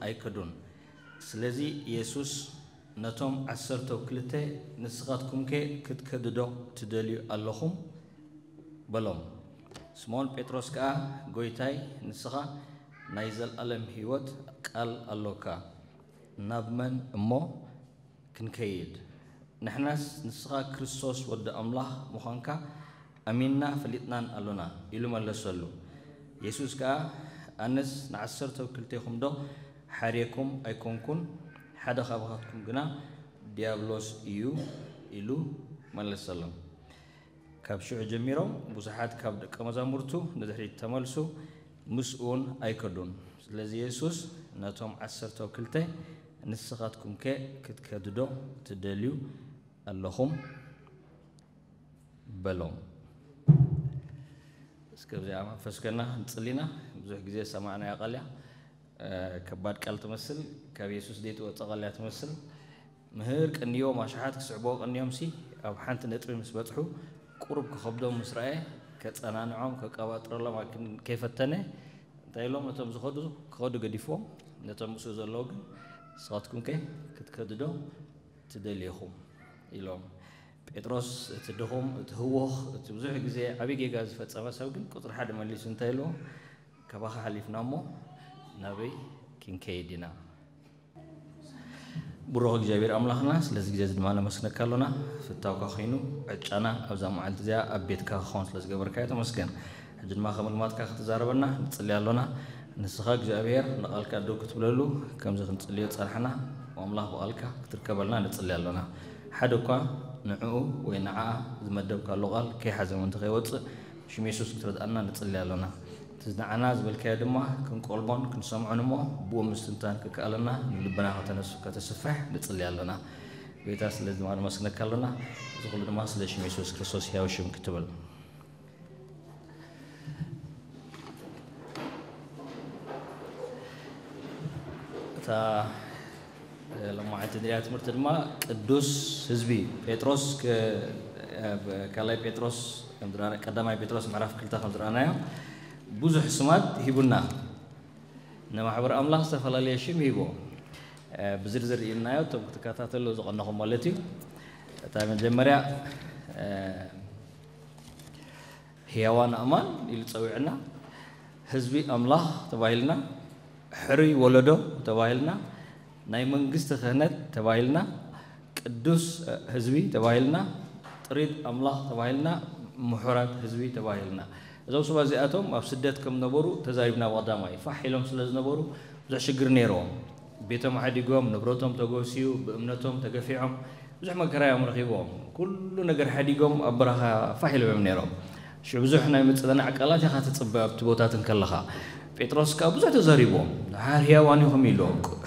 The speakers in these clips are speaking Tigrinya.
ኣይከዱን። ስለዚ የሱስ ነቶም ዓሰርተው ክልተ፣ "ንስኻትኩምከ ክትከዱ ዶ ትደልዩ ኣለኹም?" በሎም። ስምዖን ጴጥሮስ ከኣ፣ "ጐይታይ፣ ንስኻ ናይ ዘለኣለም ህይወት ቃል ኣሎካ፣ ናብ መን እሞ ክንከይድ? ንሕናስ ንስኻ ክርስቶስ ወዲ ኣምላኽ ምዃንካ ኣሚንና ፈሊጥናን ኣሎና" ኢሉ መለሰሉ። የሱስ ከኣ፣ "ኣነስ ንዓሰርተው ክልቴኹም ዶ ሓርየኩም ኣይኮንኩን? ሓደ ካብኻትኩም ግና ዲያብሎስ እዩ" ኢሉ መለሰሎም። ካብ ሽዑ ጀሚሮም ብዙሓት ካብ ደቀ መዛሙርቱ ንድሕሪት ተመልሱ፣ ምስኡ እውን ኣይከዱን። ስለዚ የሱስ ነቶም ዓሰርተው ክልተ፣ "ንስኻትኩምከ ክትከዱ ዶ ትደልዩ ኣለኹም?" በሎም። እስከ ኣብዚኣ መንፈስ ኮይና ክንጽሊ ኢና። ብዙሕ ግዜ ዝሰማዕናያ ቃል እያ። እ፣ ከባድ ቃል ትመስል፣ ካብ የሱስ ዘይትወጽእ ቃል እያ ትመስል። ምህር ቀንዮም፣ ኣሽሓት ክስዕብዎ ቀንዮም ሲ፣ ኣብ ሓንቲ ነጥቢ ምስ በጽሑ፣ ቁሩብ ክኸብዶም ምስ ረኣየ፣ ከጸናንዖም፣ ከቀባጥረሎም ኣክን-፣ ከይፈተነ፣ እንታይ ኢሎም? ነቶም ዝኸዱ ክኸዱ ገዲፍዎም፣ ነቶም ምስኡ ዘለዉ ግን፣ "ንስኻትኩም ከ ክትከዱ ዶ ትደልዩ ኢኹም?" ኢሎም። ጴጥሮስ፣ እቲ ድኹም፣ እቲ ህወኽ፣ እቲ ብዙሕ ግዜ ዓቢ ጌጋ ዝፈጸመ ሰብ ግን ቁጽሪ ሓደ መሊሱ እንታይ ኢልዎ? "ካባኻ ሓሊፍና እሞ ናበይ ክንከይድ ኢና?" ብሩኽ እግዚኣብሔር ኣምላኽና፣ ስለዚ ግዜ እዚ ድማ ነመስግነካ ኣሎና። ፍታውካ ኮይኑ ዕጫና ኣብዛ መዓልቲ እዚኣ ኣብ ቤትካ ክኸውን ስለ ዝገበርካዮ ተመስገን። ሕጂ ድማ ከም ልማድካ ክትዛረበና ንጽሊ ኣሎና። ንስኻ እግዚኣብሔር ንቓልካ ደው ክትብለሉ ከምዚ ክንጽልዮ ጸናሕና፣ ኣምላኽ ብቓልካ ክትርከበልና ንጽሊ ኣሎና። ሓደ እኳ ንዕኡ ወይ ንዓኣ ዝመደብካሉ ቃል ከይሓዘ ምእንቲ ከይወጽእ፣ ሽም የሱስ ክትረድኣና ንጽሊ ኣሎና። እቲ ንዓና ዝበልካዮ ድማ ክንቆልቦን ክንሰምዖን እሞ ብኡ ምስትንታን ክከኣለና ንልብና ከተነስ-፣ ከተስፍሕ ንጽሊ ኣሎና። ጎይታ፣ ስለዚ ድማ ነመስግነካ ኣሎና። እዚ ኩሉ ድማ ስለ ሽም የሱስ ክርስቶስ ሕያው ሽም ክትብል። እታ ሎማዓንቲ ንሪኣ ትምህርቲ ድማ ቅዱስ ህዝቢ ጴጥሮስ ከ-፣ ኣብ ካልኣይ ጴጥሮስ ከም ዝረኣና-፣ ቀዳማይ ጴጥሮስ ምዕራፍ ክልተ ከም ዝረኣናዮ ብዙሕ ስማት ሂቡና። ንማሕበር ኣምላኽ ዝተፈላለየ ሽም ሂቦ። እ፣ ብዝርዝር ርኢናዮ፣ እቶም ክትከታተሉ ዝቐነኹም ማለት እዩ። እታ መጀመርያ፣ እ፣ ህያዋን ኣእማን ኢሉ ጸዊዕና፣ ህዝቢ ኣምላኽ ተባሂልና፣ ሕሩይ ወለዶ ተባሂልና፣ ናይ መንግስቲ ክህነት ተባሂልና፣ ቅዱስ ህዝቢ ተባሂልና፣ ጥሪት ኣምላኽ ተባሂልና፣ ምሑራት ህዝቢ ተባሂልና። እዞም ሰባት እዚኣቶም ኣብ ስደት ከም ነበሩ ተዛሪብና። ብቐዳማይ ፋሕ ኢሎም ስለ ዝነበሩ ብዙሕ ሽግር ነይርዎም። ቤቶም ሓዲጎም፣ ንብረቶም ተጎስዩ፣ ብእምነቶም ተገፊዖም፣ ብዙሕ መከራ እዮም ረኺቦም። ኩሉ ነገር ሓዲጎም ኣብ በረኻ ፋሕ ኢሎም እዮም ነይሮም። ሽዑ ብዙሕ ናይ ምጽንናዕ ቃላት ኢኻ ትጽበ ኣብቲ ቦታት እንከለኻ። ጴጥሮስ ከኣ ብዙሕ ተዛሪቦም። ድሓር ህያዋን ኢኹም ኢሉ፣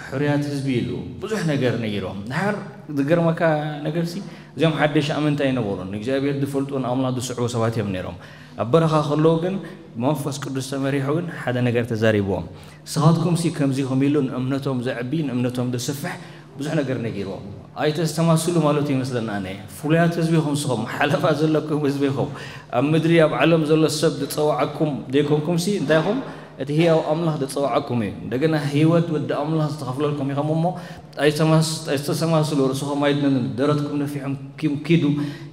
ሕሩያት ህዝቢ ኢሉ፣ ብዙሕ ነገር ነጊሮም። ድሓር ዝገርመካ ነገርሲ፣ እዚኦም ሓደሽ ኣመንቲ ኣይነበሩን። ንእግዚኣብሔር ዝፈልጡ ንኣምላኽ ዝስዕቡ ሰባት እዮም ነይሮም። ኣብ በረኻ ከለዉ ግን ብመንፈስ ቅዱስ ተመሪሑ ግን ሓደ ነገር ተዛሪብዎም። ንስኻትኩምሲ ከምዚ ኢኹም ኢሉ ንእምነቶም ዘዕቢ፣ ንእምነቶም ዘስፍሕ ብዙሕ ነገር ነጊርዎም። ኣይተስተማስሉ ማለቱ ይመስለና ኣነ። ፍሉያት ህዝቢ ኢኹም ንስኹም፣ ሓለፋ ዘለኩም ህዝቢ ኢኹም። ኣብ ምድሪ ኣብ ዓለም ዘሎ ሰብ ዝጸውዓኩም ዘይኮንኩምሲ እንታይ ኢኹም? እቲ ህያው ኣምላኽ ዝጸውዓኩም እዩ። እንደገና ህይወት ወዲ ኣምላኽ ዝተኸፍለልኩም ኢኹም እሞ ኣይተማስ-፣ ኣይተስተማስሉ፣ ርእስኹም ኣይድነኑ፣ ደረትኩም ነፊሕኩም ኪዱ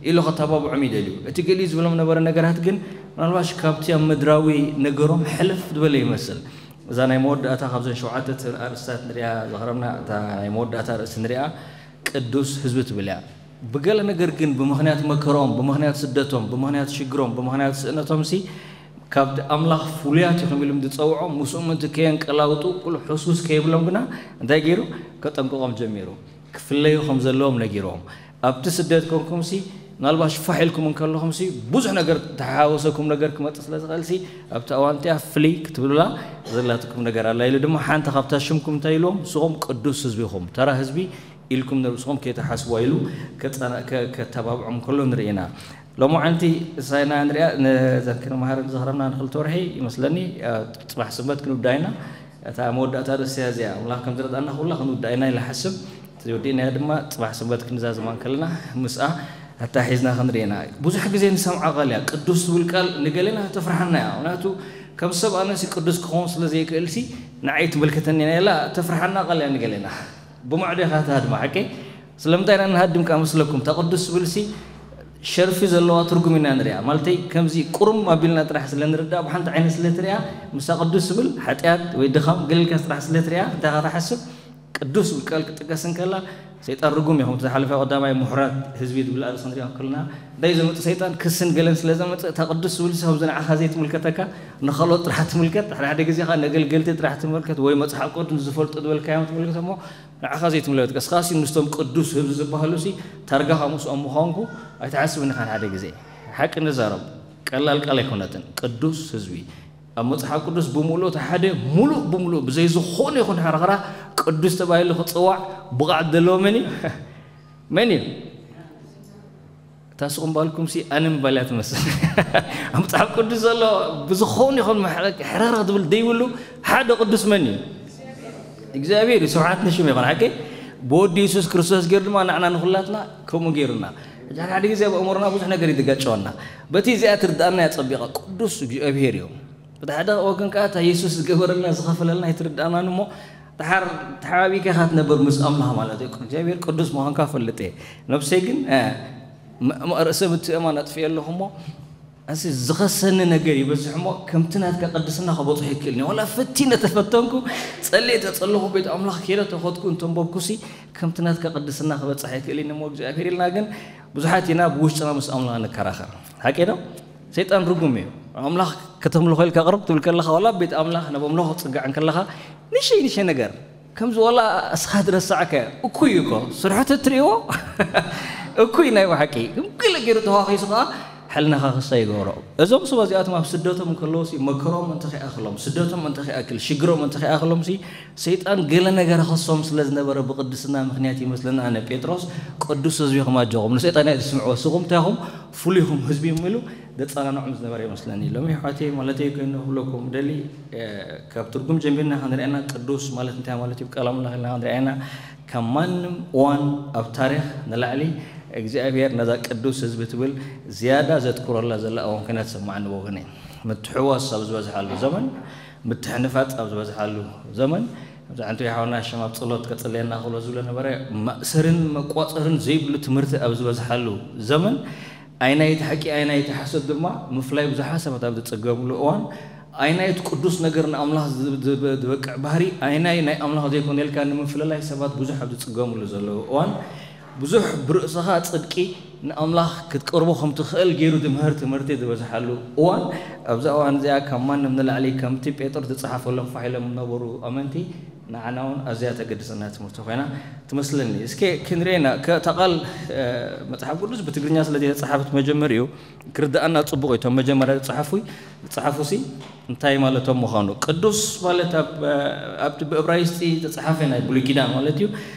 ኢሉ ከተባብዖም ይደልዩ። እቲ ገሊኡ ዝብሎም ነበረ ነገራት ግን ምናልባሽ ካብቲ ኣብ ምድራዊ ነገሮም ሕልፍ ዝበለ ይመስል። እዛ ናይ መወዳእታ ካብዘን ሸውዓተ ኣርእስታት ንሪኣ ዘኽረምና፣ እታ ናይ መወዳእታ ኣርእስቲ ንሪኣ ቅዱስ ህዝቢ ትብል እያ። ብገለ ነገር ግን ብምኽንያት መከሮም፣ ብምኽንያት ስደቶም፣ ብምኽንያት ሽግሮም፣ ብምኽንያት ስእነቶም ሲ ካብቲ ኣምላኽ ፍሉያት ኢኹም ኢሎም ዝጸውዖም ምስኡ ምእንቲ ከየንቀላውጡ ቁልሕ ሕስውስ ከይብሎም ግና እንታይ ገይሩ? ከጠንቅቖም ጀሚሩ። ክፍለዩ ከም ዘለዎም ነጊሮም። ኣብቲ ስደት ኮንኩምሲ ምናልባሽ ፋሕ ኢልኩም እንከለኹምሲ ብዙሕ ነገር ተሓዋወሰኩም ነገር ክመጽእ ስለ ዝኽእልሲ ኣብቲ ኣዋንቲኣ ፍልይ ክትብሉላ ዘላትኩም ነገር ኣላ ኢሉ ድማ ሓንቲ ካብታ ሽምኩም እንታይ ኢልዎም? ንስኹም ቅዱስ ህዝቢ ኢኹም፣ ተራ ህዝቢ ኢልኩም ንርእስኹም ከይትሓስቡ ኢሉ ከጸና-፣ ከ-፣ ከተባብዖም ከሎ ንርኢ ኢና። ሎማዓንቲ እሳይና ንሪኣ፣ ነዘን ክንመሃር ዝኽረምና ንክልተ ወርሒ ይመስለኒ፣ ኣ፣ ጽባሕ ሰንበት ክንውዳ ኢና። እታ መወዳእታ ርእስያ እዚኣ፣ ኣምላኽ ከም ዝረድኣና ኩላ ክንውዳ ኢና ኢለ ሓስብ። እቲ ወዲእናዮ ድማ ጽባሕ ሰንበት ክንዛዝማ እንከለና ምስኣ ኣታሒዝና ክንርኢ ኢና። ብዙሕ ግዜ ንሰምዓ ቃል እያ። ቅዱስ ትብል ቃል ንገሌና ተፍርሓና እያ። ምኽንያቱ ከም ሰብ ኣነሲ ቅዱስ ክኸውን ስለ ዘይክእልሲ፣ ንዓይ ትምልከተኒ ኢላ ተፍርሓና ቃል እያ ንገለና። ብማዕዶ ኢኻ ትሃድማ ሓቂ? ስለምንታይ ኢና ንሃድም ከኣ መስለኩም? እታ ቅዱስ ዝብል ሲ ሸርፊ ዘለዋ ትርጉም ኢና ንሪኣ። ማለተይ ከምዚ ቁሩም ኣቢልና ጥራሕ ስለ ንርዳእ ብሓንቲ ዓይነት ስለ ትሪኣ፣ ምስታ ቅዱስ ዝብል ሓጢኣት ወይ ድኻም ገለልካ ጥራሕ ስለ ትሪኣ እንታይ ኢኻ ትሓስብ? ቅዱስ ዝብል ቃል ክጥቀስ እንከላ ሰይጣን ርጉም እዩ። ከምቲ ዝሓለፈ ቀዳማይ ምሁራት ህዝቢ ዝብል ኣርእስቲ ክንሪኦ ከለና እንታይ ዘምጽእ ሰይጣን ክስን ገለን ስለ ዘምጽእ እታ ቅዱስ ዝብል ሲ ከምዚ ንዓኻ ዘይትምልከተካ ንኻልኦት ጥራሕ ትምልከት። ሓደ ሓደ ግዜ ኸኣ ነገልገልቲ ጥራሕ ትምልከት ወይ መጽሓፍ ቅዱስ ዝፈልጡ ዝበልካዮም ትምልከት እሞ ንዓኻ ዘይትምልከት። እስኻሲ ምስቶም ቅዱስ ህዝቢ ዝበሃሉ ሲ ታርጋኻ ምስኦም ምዃንኩ ኣይትሓስብን ኢኻ ሓደ ግዜ። ሓቂ ንዛረብ ቀላል ቃል ኣይኮነትን። ቅዱስ ህዝቢ ኣብ መጽሓፍ ቅዱስ ብምሉእ እቲ ሓደ ሙሉእ ብምሉእ ብዘይ ዝኾነ ይኹን ሕርኽራ ቅዱስ ተባሂሉ ክጽዋዕ ብቕዓት ዘለዎ መን እዩ? መን እዩ? እታ ስቕ እምባልኩም ሲ ኣነ ምባል እያ ትመስል። ኣብ መጽሓፍ ቅዱስ ዘሎ ብዝኾነ ይኹን መሕረ-፣ ሕርኽርኽ ዝብል ዘይብሉ ሓደ ቅዱስ መን እዩ? እግዚኣብሔር እዩ። ስብሓት ንሽሙ ይኹን። ሓቂ ብወዲ የሱስ ክርስቶስ ገይሩ ድማ ንዓና ንኹላትና ከምኡ ገይሩና። ሕጂ ሓደ ሓደ ግዜ ኣብ ኣእምሮና ብዙሕ ነገር እዩ ዝጋጨወና። በቲ እዚኣ ትርድኣና እያ ጸቢቓ። ቅዱስ እግዚኣብሔር እዩ። በቲ ሓደ ወገን ከኣ እታ የሱስ ዝገበረልና ዝኸፈለልና ኣይትርድኣናን እሞ ደሓር ተሓባቢካ ኢኻ ትነብር ምስ ኣምላኽ ማለት እዩ። እግዚኣብሔር ቅዱስ ምዃንካ እፈልጥ እየ። ነብሰይ ግን፣ እ፣ ም-፣ ም-፣ ርእሰ ምትእምማን ኣጥፊኤ ኣለኹ እሞ፣ ኣዚ ዝኸሰኒ ነገር ይበዝሕ እሞ፣ ከምቲ ናትካ ቅድስና ክበጽሖ ኣይክእልን እየ። ዋላ ፈቲነ ተፈተንኩ፣ ጸልየ ተጸለኹ፣ ቤት ኣምላኽ ከይደ ተኸድኩ፣ እንተንበብኩሲ፣ ከምቲ ናትካ ቅድስና ክበጽሕ ኣይክእልን እሞ፣ እግዚኣብሔር ኢልና ግን ብዙሓት ኢና ብውሽጥና ምስ ኣምላኽ ንከራኸር። ሓቂ ዶ? ሰይጣን ርጉም እዩ። ኣምላኽ ከተምልኾ ኢልካ ቅርብ ትብል ከለኻ፣ ዋላ ቤት ኣምላኽ ናብ ኣምልኾ ክትጽጋዕ እንከለኻ፣ ንሸይ ንሸይ ነገር፣ ከምዚ ዋላ እስኻ ትረሳዕካ፣ እኩይ እዩ እኮ። ስርሑ ተትርእይዎ፣ እኩይ ናይ ብሓቂ። ግን ገለ ገይሩ ተዋኺሱ ኸኣ፣ ሕልናኻ ክሳይ ይገብሮ። እዞም ሰብ እዚኣቶም ኣብ ስደቶም እንከለዉ ሲ፣ መከሮም እንተ ኸይኣኽሎም፣ ስደቶም እንተ ኸይኣክል፣ ሽግሮም እንተ ኸይኣኽሎም ሲ፣ ሰይጣን ገለ ነገር ኸሶም ስለ ዝነበረ ብቅድስና ምኽንያት ይመስለኒ ኣነ ጴጥሮስ ቅዱስ ህዝቢ ኢኹም ኣጆኹም ንሰይጣን ኣይትስምዕዎ ስኹም እንታይ ኢኹም ፍሉይ ኢኹም ህዝቢ ኢኹም ኢሉ ዘጸናንዖም ዝነበረ ይመስለኒ። ሎሚ ኣሕዋተይ ማለተይ ኮይኑ ክብለኩም ደሊ ካብ ትርጉም ጀሚርና ክንሪኣና ቅዱስ ማለት እንታይ ማለት እዩ ቃል ኣምላኽ ኢልና ክንሪኣና ካብ ማንም እዋን ኣብ ታሪኽ ንላዕሊ እግዚኣብሔር ነዛ ቅዱስ ህዝቢ ትብል ዝያዳ ዘትኩረላ ዘላ እዋን ኮይና ትሰማዓኒ ብወገነይ። ምትሕውዋስ ኣብ ዝበዝሓሉ ዘመን ምትሕንፋጽ ኣብ ዝበዝሓሉ ዘመን፣ ኣብዚ ዓንቱ ይሓውና ሽም ኣብ ጸሎት ከጽልየና ክብሎ ዝብሎ ነበረ፣ ማእሰርን መቋጸርን ዘይብሉ ትምህርቲ ኣብ ዝበዝሓሉ ዘመን፣ ኣይናይቲ ሓቂ ኣይናይቲ ሓሶት ድማ ምፍላይ ብዙሓት ሰባት ኣብ ዝጽገምሉ እዋን፣ ኣይናይቲ ቅዱስ ነገር ንኣምላኽ ዝ-፣ ዝ-፣ ዝበቅዕ ባህሪ ኣይናይ ናይ ኣምላኽ ዘይኮነ ኢልካ ንምፍልላይ ሰባት ብዙሕ ኣብ ዝጽገምሉ ዘለዉ እዋን፣ ብዙሕ ብርእስኻ ጽድቂ ንኣምላኽ ክትቀርቦ ከም ትኽእል ገይሩ ዝምህር ትምህርቲ ዝበዝሓሉ እዋን፣ ኣብዛ እዋን እዚኣ ካብ ማንም ንላዕሊ ከምቲ ጴጥሮስ ዝጸሓፈሎም ፋሕ ኢሎም ዝነበሩ ኣመንቲ ንዓና እውን ኣዝያ ተገድሰና ትምህርቲ ኮይና ትመስለኒ። እስከ ክንሪኤና፣ ከ-፣ እታ ቃል፣ እ፣ መጽሓፍ ቅዱስ ብትግርኛ ስለ ዘይተጻሓፈት መጀመሪኡ ክርድኣና ጽቡቕ እዩ። እቶም መጀመርያ ዝጸሓፉ፣ ዝጸሓፉሲ እንታይ ማለቶም ምዃኑ። ቅዱስ ማለት ኣብ፣ ኣብቲ ብእብራይስጢ ዝተጻሓፈ ናይ ብሉይ ኪዳን ማለት እዩ።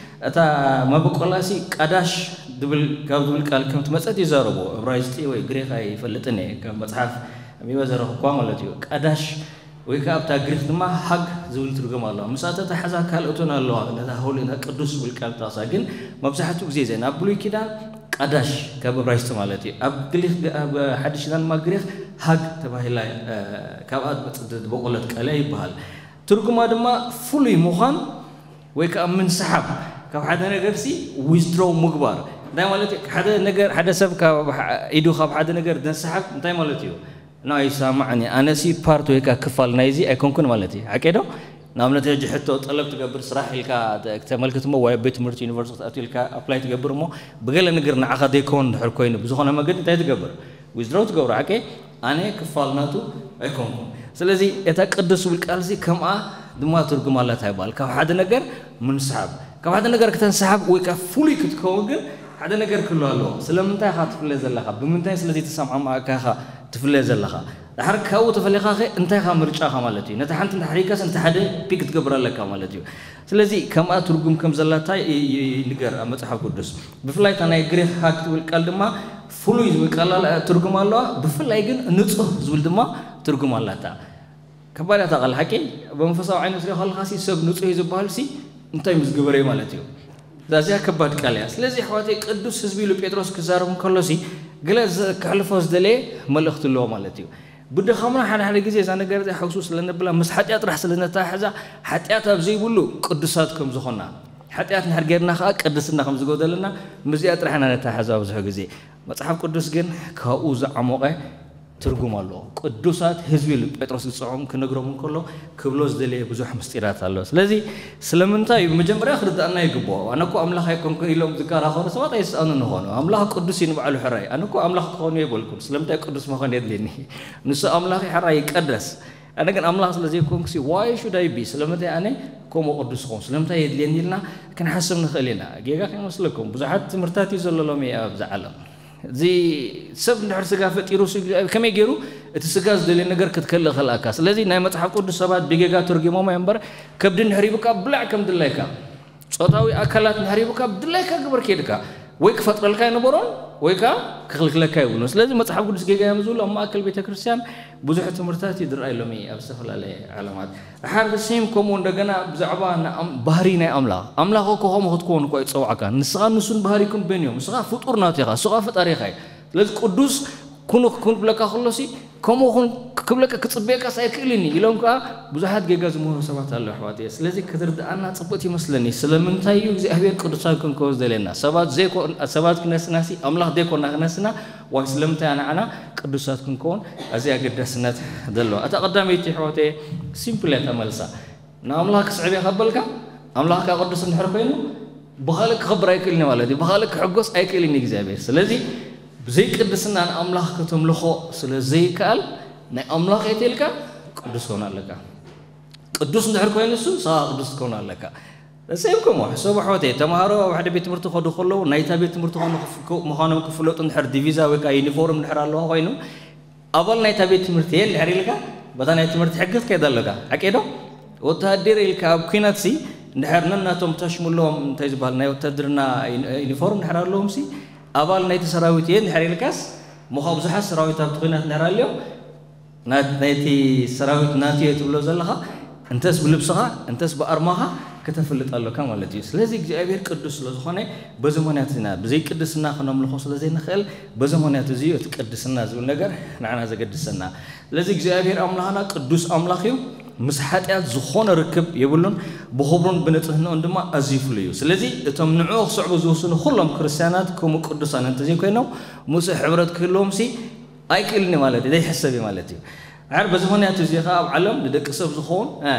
እታ መበቆላሲ ቃዳሽ ዝብል፣ ካብ ዝብል ቃል ከም ትመጸት ይዛረቡ። እብራይስጢ ወይ ግሪኽ ኣይፈልጥን እየ፣ ካብ መጽሓፍ ኣንቢበ ዘረኽብኳ ማለት እዩ። ቃዳሽ ወይ ከኣ ኣብታ ግሪኽ ድማ ሃግ ዝብል ትርጉም ኣለዋ። ምስኣ ተተሓዛ ካልኦትን ኣለዋ። ነታ ሆሊ፣ ነታ ቅዱስ ዝብል ቃል ጠቕሳ። ግን መብዛሕትኡ ግዜ እዘን ኣብ ብሉይ ኪዳን ቃዳሽ ካብ እብራይስጢ ማለት እዩ። ኣብ ግሪኽ፣ ኣብ ሓድሽ ኪዳን ድማ ግሪኽ ሃግ ተባሂላ፣ እ፣ ካብኣ ዝመጽእ ዝበቆለት ቃል እያ ይበሃል። ትርጉማ ድማ ፍሉይ ምዃን ወይ ከኣ ምንስሓብ፣ ካብ ሓደ ነገርሲ ዊዝድሮው ምግባር። እንታይ ማለት እዩ? ሓደ ነገር፣ ሓደ ሰብ ካብ ሓ-፣ ኢዱ ካብ ሓደ ነገር ዘንስሓብ እንታይ ማለት እዩ? ና ይሰማዕኒ፣ ኣነሲ ፓርት ወይ ከኣ ክፋል ናይዚ ኣይኮንኩን ማለት እዩ። ሓቂ ዶ? ንኣብነት፣ ሕጂ ሕቶ ጠለብ ትገብር፣ ስራሕ ኢልካ ተ-፣ ተመልክት እሞ፣ ወይ ኣብ ቤት ትምህርቲ ዩኒቨርሲቲ ክትኣቱ ኢልካ ኣፕላይ ትገብር እሞ፣ ብገለ ነገር ንዓኻ ዘይከውን እንድሕር ኮይኑ፣ ብዝኾነ መገዲ እንታይ ትገብር? ዊዝድሮው ትገብሮ፣ ሓቂ? ኣነ ክፋል ናቱ ኣይኮንኩን። ስለዚ፣ እታ ቅዱስ ዝብል ቃልሲ ከምኣ ድማ ትርጉም ኣላታ ይበሃል። ካብ ሓደ ነገር ምንስሓብ። ካብ ሓደ ነገር ክተንስሓብ ወይ ከኣ ፍሉይ ክትከውን ግን ሓደ ነገር ክህሉ ኣለዎ። ስለምንታይ ኢኻ ትፍለ ዘለኻ? ብምንታይ ስለ ዘይተሰማማዕካ ኢኻ ትፍለ ዘለኻ? ድሓር ካብኡ ተፈሊኻኸ እንታይ ኢኻ ምርጫኻ ማለት እዩ? ነታ ሓንቲ እንድሕር ርኢካስ ነታ ሓደ ፒክ ክትገብር ኣለካ ማለት እዩ። ስለዚ ከምኣ ትርጉም ከም ዘላታ ይ-፣ ይ-፣ ይንገር ኣብ መጽሓፍ ቅዱስ። ብፍላይ እታ ናይ ግሪኽ ሃግ ትብል ቃል ድማ ፍሉይ ዝብል ቃል ኣላ-፣ ትርጉም ኣለዋ። ብፍላይ ግን ንጹህ ዝብል ድማ ትርጉም ኣላታ። ከባድ እያ እታ ቃል ሓቂ። ብመንፈሳዊ ዓይኒ ክትሪኦ ከለኻሲ ሰብ ንጹህ እዩ ዝበሃልሲ እንታይ ምስ ገበረ እዩ ማለት እዩ። እዛ እዚኣ ከባድ ቃል እያ። ስለዚ ኣሕዋተይ ቅዱስ ህዝቢ ኢሉ ጴጥሮስ ክዛረብ እንከሎሲ ገለ ዝ-፣ ከሕልፎ ዝደለየ መልእኽቲ ኣለዎ ማለት እዩ። ብድኻምና ሓደ ሓደ ግዜ እዛ ነገር እዚኣ ሕውስው ስለ ነብላ፣ ምስ ሓጢኣት ጥራሕ ስለ ነተሓሕዛ፣ ሓጢኣት ኣብ ዘይብሉ ቅዱሳት ከም ዝኾና፣ ሓጢኣት እንድሕር ጌርና ኸዓ ቅድስና ከም ዝጎደለና፣ ምስዚኣ ጥራሕ ኢና ነተሓሕዛ ብዙሕ ግዜ። መጽሓፍ ቅዱስ ግን ካብኡ ዝዓሞቐ ትርጉም ኣለዎ። ቅዱሳት ህዝቢ ኢሉ ጴጥሮስ ዝጽውዖም ክነግሮም እንከሎ ክብሎ ዝደለየ ብዙሕ ምስጢራት ኣሎ። ስለዚ ስለምንታይ እዩ ብመጀመርያ ክርድኣና ይግብኦ። ኣነ እኮ ኣምላኽ ኣይኮንኩን ኢሎም ዝከራኸሩ ሰባት ኣይስኣኑን ይኾኑ። ኣምላኽ ቅዱስ እዩ ንባዕሉ ሕራይ። ኣነ እኮ ኣምላኽ ክኾን እየ ኣይበልኩን። ስለምንታይ ቅዱስ ምዃን የድልየኒ? ንሱ ኣምላኽ እዩ ሕራይ ይቀደስ። ኣነ ግን ኣምላኽ ስለ ዘይኮንኩ ሲ why should I be? ስለምንታይ ኣነ ከምኡ ቅዱስ ክኾን? ስለምንታይ የድልየኒ ኢልና ክንሓስብ ንኽእል ኢና። ጌጋ ከይመስለኩም ብዙሓት ትምህርታት እዩ ዘሎ ሎሚ ኣብዚ ዓለም። እዚ ሰብ እንድሕር ስጋ ፈጢሩ ሲ እግዚኣብሔር ከመይ ገይሩ እቲ ስጋ ዝደልዮ ነገር ክትከልእ ከልኣካ? ስለዚ ናይ መጽሓፍ ቅዱስ ሰባት ብጌጋ ተርጉሞም እዮም እምበር ከብዲ እንድሕር ሂቡካ ብላዕ ከም ድላይካ፣ ጾታዊ ኣካላት እንድሕር ሂቡካ ብድላይካ ግበር ከይድካ ወይ ክፈጥረልካ ኣይነበሮን ወይ ከኣ ክኽልክለካ የብሉን። ስለዚ መጽሓፍ ቅዱስ ጌጋ እዮም ዝብሉ ኣብ ማእከል ቤተ ክርስቲያን ብዙሕ ትምህርትታት እዩ ዝረኣይ ሎሚ ኣብ ዝተፈላለየ ዓለማት። ድሓር the same ከምኡ እንደገና ብዛዕባ ንኣም-፣ ባህሪ ናይ ኣምላኽ፣ ኣምላኽ እኮ ከምኡ ክትከውን እኮ ይጸውዓካ። ንስኻ ንሱን ባህሪኩም በን እዮም። ንስኻ ፍጡር ናቱ ኢኻ፣ ንስኻ ፈጣሪ ኢኻ እዩ። ስለዚ ቅዱስ ኩኑ ክብለካ ከሎ ሲ ከምኡ ኩን ክብለካ ክጽበየካስ ኣይክእልን እዩ ኢሎም ከኣ ብዙሓት ጌጋ ዝምህሩ ሰባት ኣለዉ ኣሕዋተየ። ስለዚ ክትርድኣና ጽቡቕቲ ይመስለኒ። ስለምንታይ እዩ እግዚኣብሔር ቅዱሳን ክንከውን ዝደልየና? ሰባት ዘይኮ-፣ ሰባት ክነስና ሲ ኣምላኽ ዘይኮና ክነስና ዋይ ስለምንታይ ንዓና ቅዱሳት ክንከውን ኣዝያ ኣገዳስነት ዘለዋ? እታ ቀዳመይቲ ኣሕዋተየ ሲምፕል እያ እታ መልሳ። ንኣምላኽ ክስዕብ እየ ካብ በልካ፣ ኣምላኽ ከኣ ቅዱስ እንድሕር ኮይኑ ብኻልእ ክኸብር ኣይክእልን እዩ ማለት እዩ። ብኻልእ ክሕጎስ ኣይክእልን እዩ እግዚኣብሔር። ስለዚ ብዘይ ቅድስና ንኣምላኽ ከተምልኾ ስለ ዘይከኣል ናይ ኣምላኽ እየ ተልካ ቅዱስ ክኸውን ኣለካ። ቅዱስ እንድሕር ኮይኑ እሱ ንስኻ ቅዱስ ክትከውን ኣለካ። ሰይም ከምኡ ሕሰቡ ኣሕዋተይ፣ ተምሃሮ ኣብ ሓደ ቤት ትምህርቲ ክኸዱ ከለዉ ናይታ ቤት ትምህርቲ ኾኑ ክፍ-፣ ምዃኖም ክፍለጡ እንድሕር ዲቪዛ ወይ ከኣ ዩኒፎርም እንድሕር ኣለዋ ኮይኑ ኣባል ናይታ ቤት ትምህርቲ እየ እንድሕር ኢልካ በታ ናይ ትምህርቲ ሕጊ ትከይድ ኣለካ። ሓቂ ዶ? ወተሃደር ኢልካ ኣብ ኲናት ሲ እንድሕር ነናቶም ታሽሙሎም እንታይ ዝበሃል ናይ ወታደርና ዩኒ-፣ ዩኒፎርም እንድሕር ኣለዎም ሲ ኣባል ናይቲ ሰራዊት እየ እንድሕር ኢልካስ እሞ ካብ ብዙሓት ሰራዊት ኣብቲ ኲናት እንድሕር ኣልዮም ናት-፣ ናይቲ ሰራዊት ናቱ እየ ትብሎ ዘለኻ እንተስ ብልብስኻ እንተስ ብኣርማኻ ከተፍልጥ ኣለካ ማለት እዩ። ስለዚ እግዚኣብሔር ቅዱስ ስለ ዝኾነ በዚ ምኽንያት ኢና ብዘይ ቅድስና ክነምልኾ ስለ ዘይንኽእል በዚ ምኽንያት እዚ እዩ እቲ ቅድስና ዝብል ነገር ንዓና ዘገድሰና። ስለዚ እግዚኣብሔር ኣምላኽና ቅዱስ ኣምላኽ እዩ። ምስ ሓጢኣት ዝኾነ ርክብ የብሉን። ብኽብሩን ብንጽህናኡን ድማ ኣዝዩ ፍሉይ እዩ። ስለዚ እቶም ንዕኡ ክስዕቡ ዝውስኑ ኩሎም ክርስትያናት ከምኡ ቅዱሳን እንተዘይኮይኖም ምስኡ ሕብረት ክህልዎም ሲ ኣይክእልን እዩ ማለት እዩ። ዘይሕሰብ እዩ ማለት እዩ። ድሓር በዚ ምኽንያት እዚ ኸዓ ኣብ ዓለም ንደቂ ሰብ ዝኸውን፣ እ፣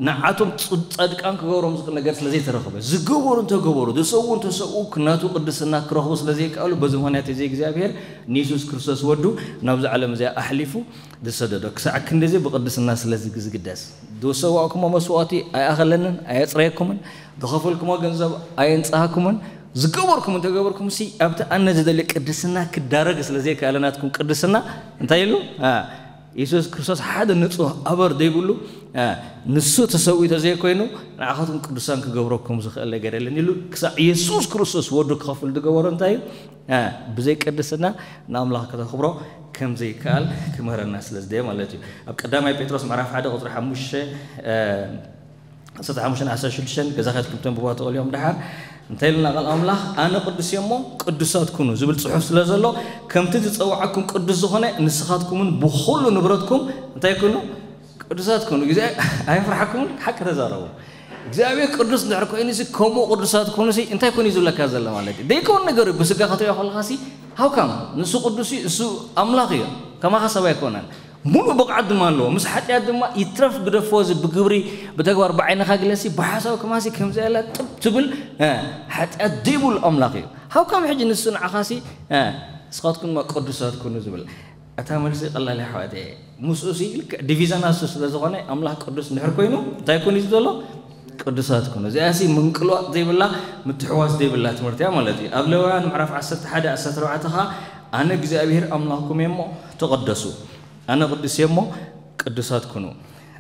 ንዓቶም ጽ-፣ ጻድቃን ክገብሮም ዝኽእል ነገር ስለ ዘይተረኽበ፣ ዝገበሩ እንተገበሩ፣ ዝሰውኡ እንተሰውኡ፣ ናቱ ቅድስና ክረኽቡ ስለ ዘይከኣሉ፣ በዚ ምኽንያት እዚ እግዚኣብሔር ንየሱስ ክርስቶስ ወዱ ናብዚ ዓለም እዚኣ ኣሕሊፉ ዝሰደዶ። ክሳዕ ክንድዚ ብቅድስና ስለ ዝግ-፣ ዝግደስ። ዝሰዋእኩሞ መስዋእቲ ኣይኣኸለንን፣ ኣየጽረየኩምን፣ ዝኸፈልኩሞ ገንዘብ ኣየንጻሃኩምን፣ ዝገበርኩም እንተገበርኩም ሲ፣ ኣብቲ ኣነ ዝደሊ ቅድስና ክዳረግ ስለ ዘይከኣለ ናትኩም ቅድስና፣ እንታይ ኢሉ? አ፣ የሱስ ክርስቶስ ሓደ ንጹህ ኣበር ዘይብሉ፣ አ፣ ንሱ ተሰዊኡ ተዘይኮይኑ፣ ንዓኻትኩም ቅዱሳን ክገብረኩም ዝኽእል ነገር የለን ኢሉ፣ ክሳዕ የሱስ ክርስቶስ ወዱ ክኸፍል ዝገበሮ እንታይ እዩ? አ፣ ብዘይ ቅድስና ንኣምላኽ ከተኽብሮ ከም ዘይከኣል ክምህረና ስለ ዝደየ ማለት እዩ። ኣብ ቀዳማይ ጴጥሮስ ምዕራፍ ሓደ ቁጽሪ ሓሙሽተ፣ አ፣ ዓሰርተ ሓሙሽተ ዓሰርተ ሽዱሽተ ገዛ ከትኩም ተንብቧ ትኽእሉ እዮም። ድሓር እንታይ ኢልና ቃል ኣምላኽ? "ኣነ ቅዱስ እየ እሞ ቅዱሳት ኩኑ" ዝብል ጽሑፍ ስለ ዘሎ፣ ከምቲ ዝጸውዓኩም ቅዱስ ዝኾነ ንስኻትኩምን ብኹሉ ንብረትኩም እንታይ ኩኑ? ቅዱሳት ኩኑ። ግዜ ኣይፍርሓኩምን፣ ሓቂ ተዛረቡ። እግዚኣብሔር ቅዱስ እንድሕር ኮይኑ ሲ፣ ከምኡ ቅዱሳት ኩኑ ሲ፣ እንታይ ኩኑ እዩ ዝብለካ ዘሎ ማለት እዩ? ዘይከውን ነገር እዩ። ብስጋ ክትሪኦ ከለኻ ሲ፣ ሃውካም፣ ንሱ ቅዱስ እዩ፣ እሱ ኣምላኽ እዩ። ከማኻ ሰብ ኣይኮነን። ሙሉእ ብቕዓት ድማ ኣለዎ። ምስ ሓጢኣት ድማ ይትረፍ ግደፎ፣ እዚ ብግብሪ፣ ብተግባር፣ ብዓይንኻ ግለሲ፣ ብሓሳብ ከማሲ ከምዚ ያለ ጥብ ትብል፣ እ፣ ሓጢኣት ዘይብሉ ኣምላኽ እዩ። ሃውካም ሕጂ ንሱ ንዓኻሲ፣ እ፣ ንስኻትኩም ድማ ቅዱሳት ኩኑ ዝብል። እታ መልሲ ቀላል እያ ኣሕዋተየ። ምስኡሲ ልክዕ ዲቪዛ ናሱ ስለ ዝኾነ ኣምላኽ ቅዱስ እንድሕር ኮይኑ እንታይ ኩኑ እዩ ዘሎ? ቅዱሳት ኩኑ። እዚኣሲ ምንቅልዋጥ ዘይብላ፣ ምትሕዋስ ዘይብላ ትምህርቲ እያ ማለት እዩ። ኣብ ሌዋውያን ምዕራፍ ዓሰርተ ሓደ ዓሰርተ ኣርባዕተ ኸኣ ኣነ እግዚኣብሔር ኣምላኽኩም እየ እሞ ተቐደሱ። ኣነ ቅዱስ እየ እሞ ቅዱሳት ኩኑ።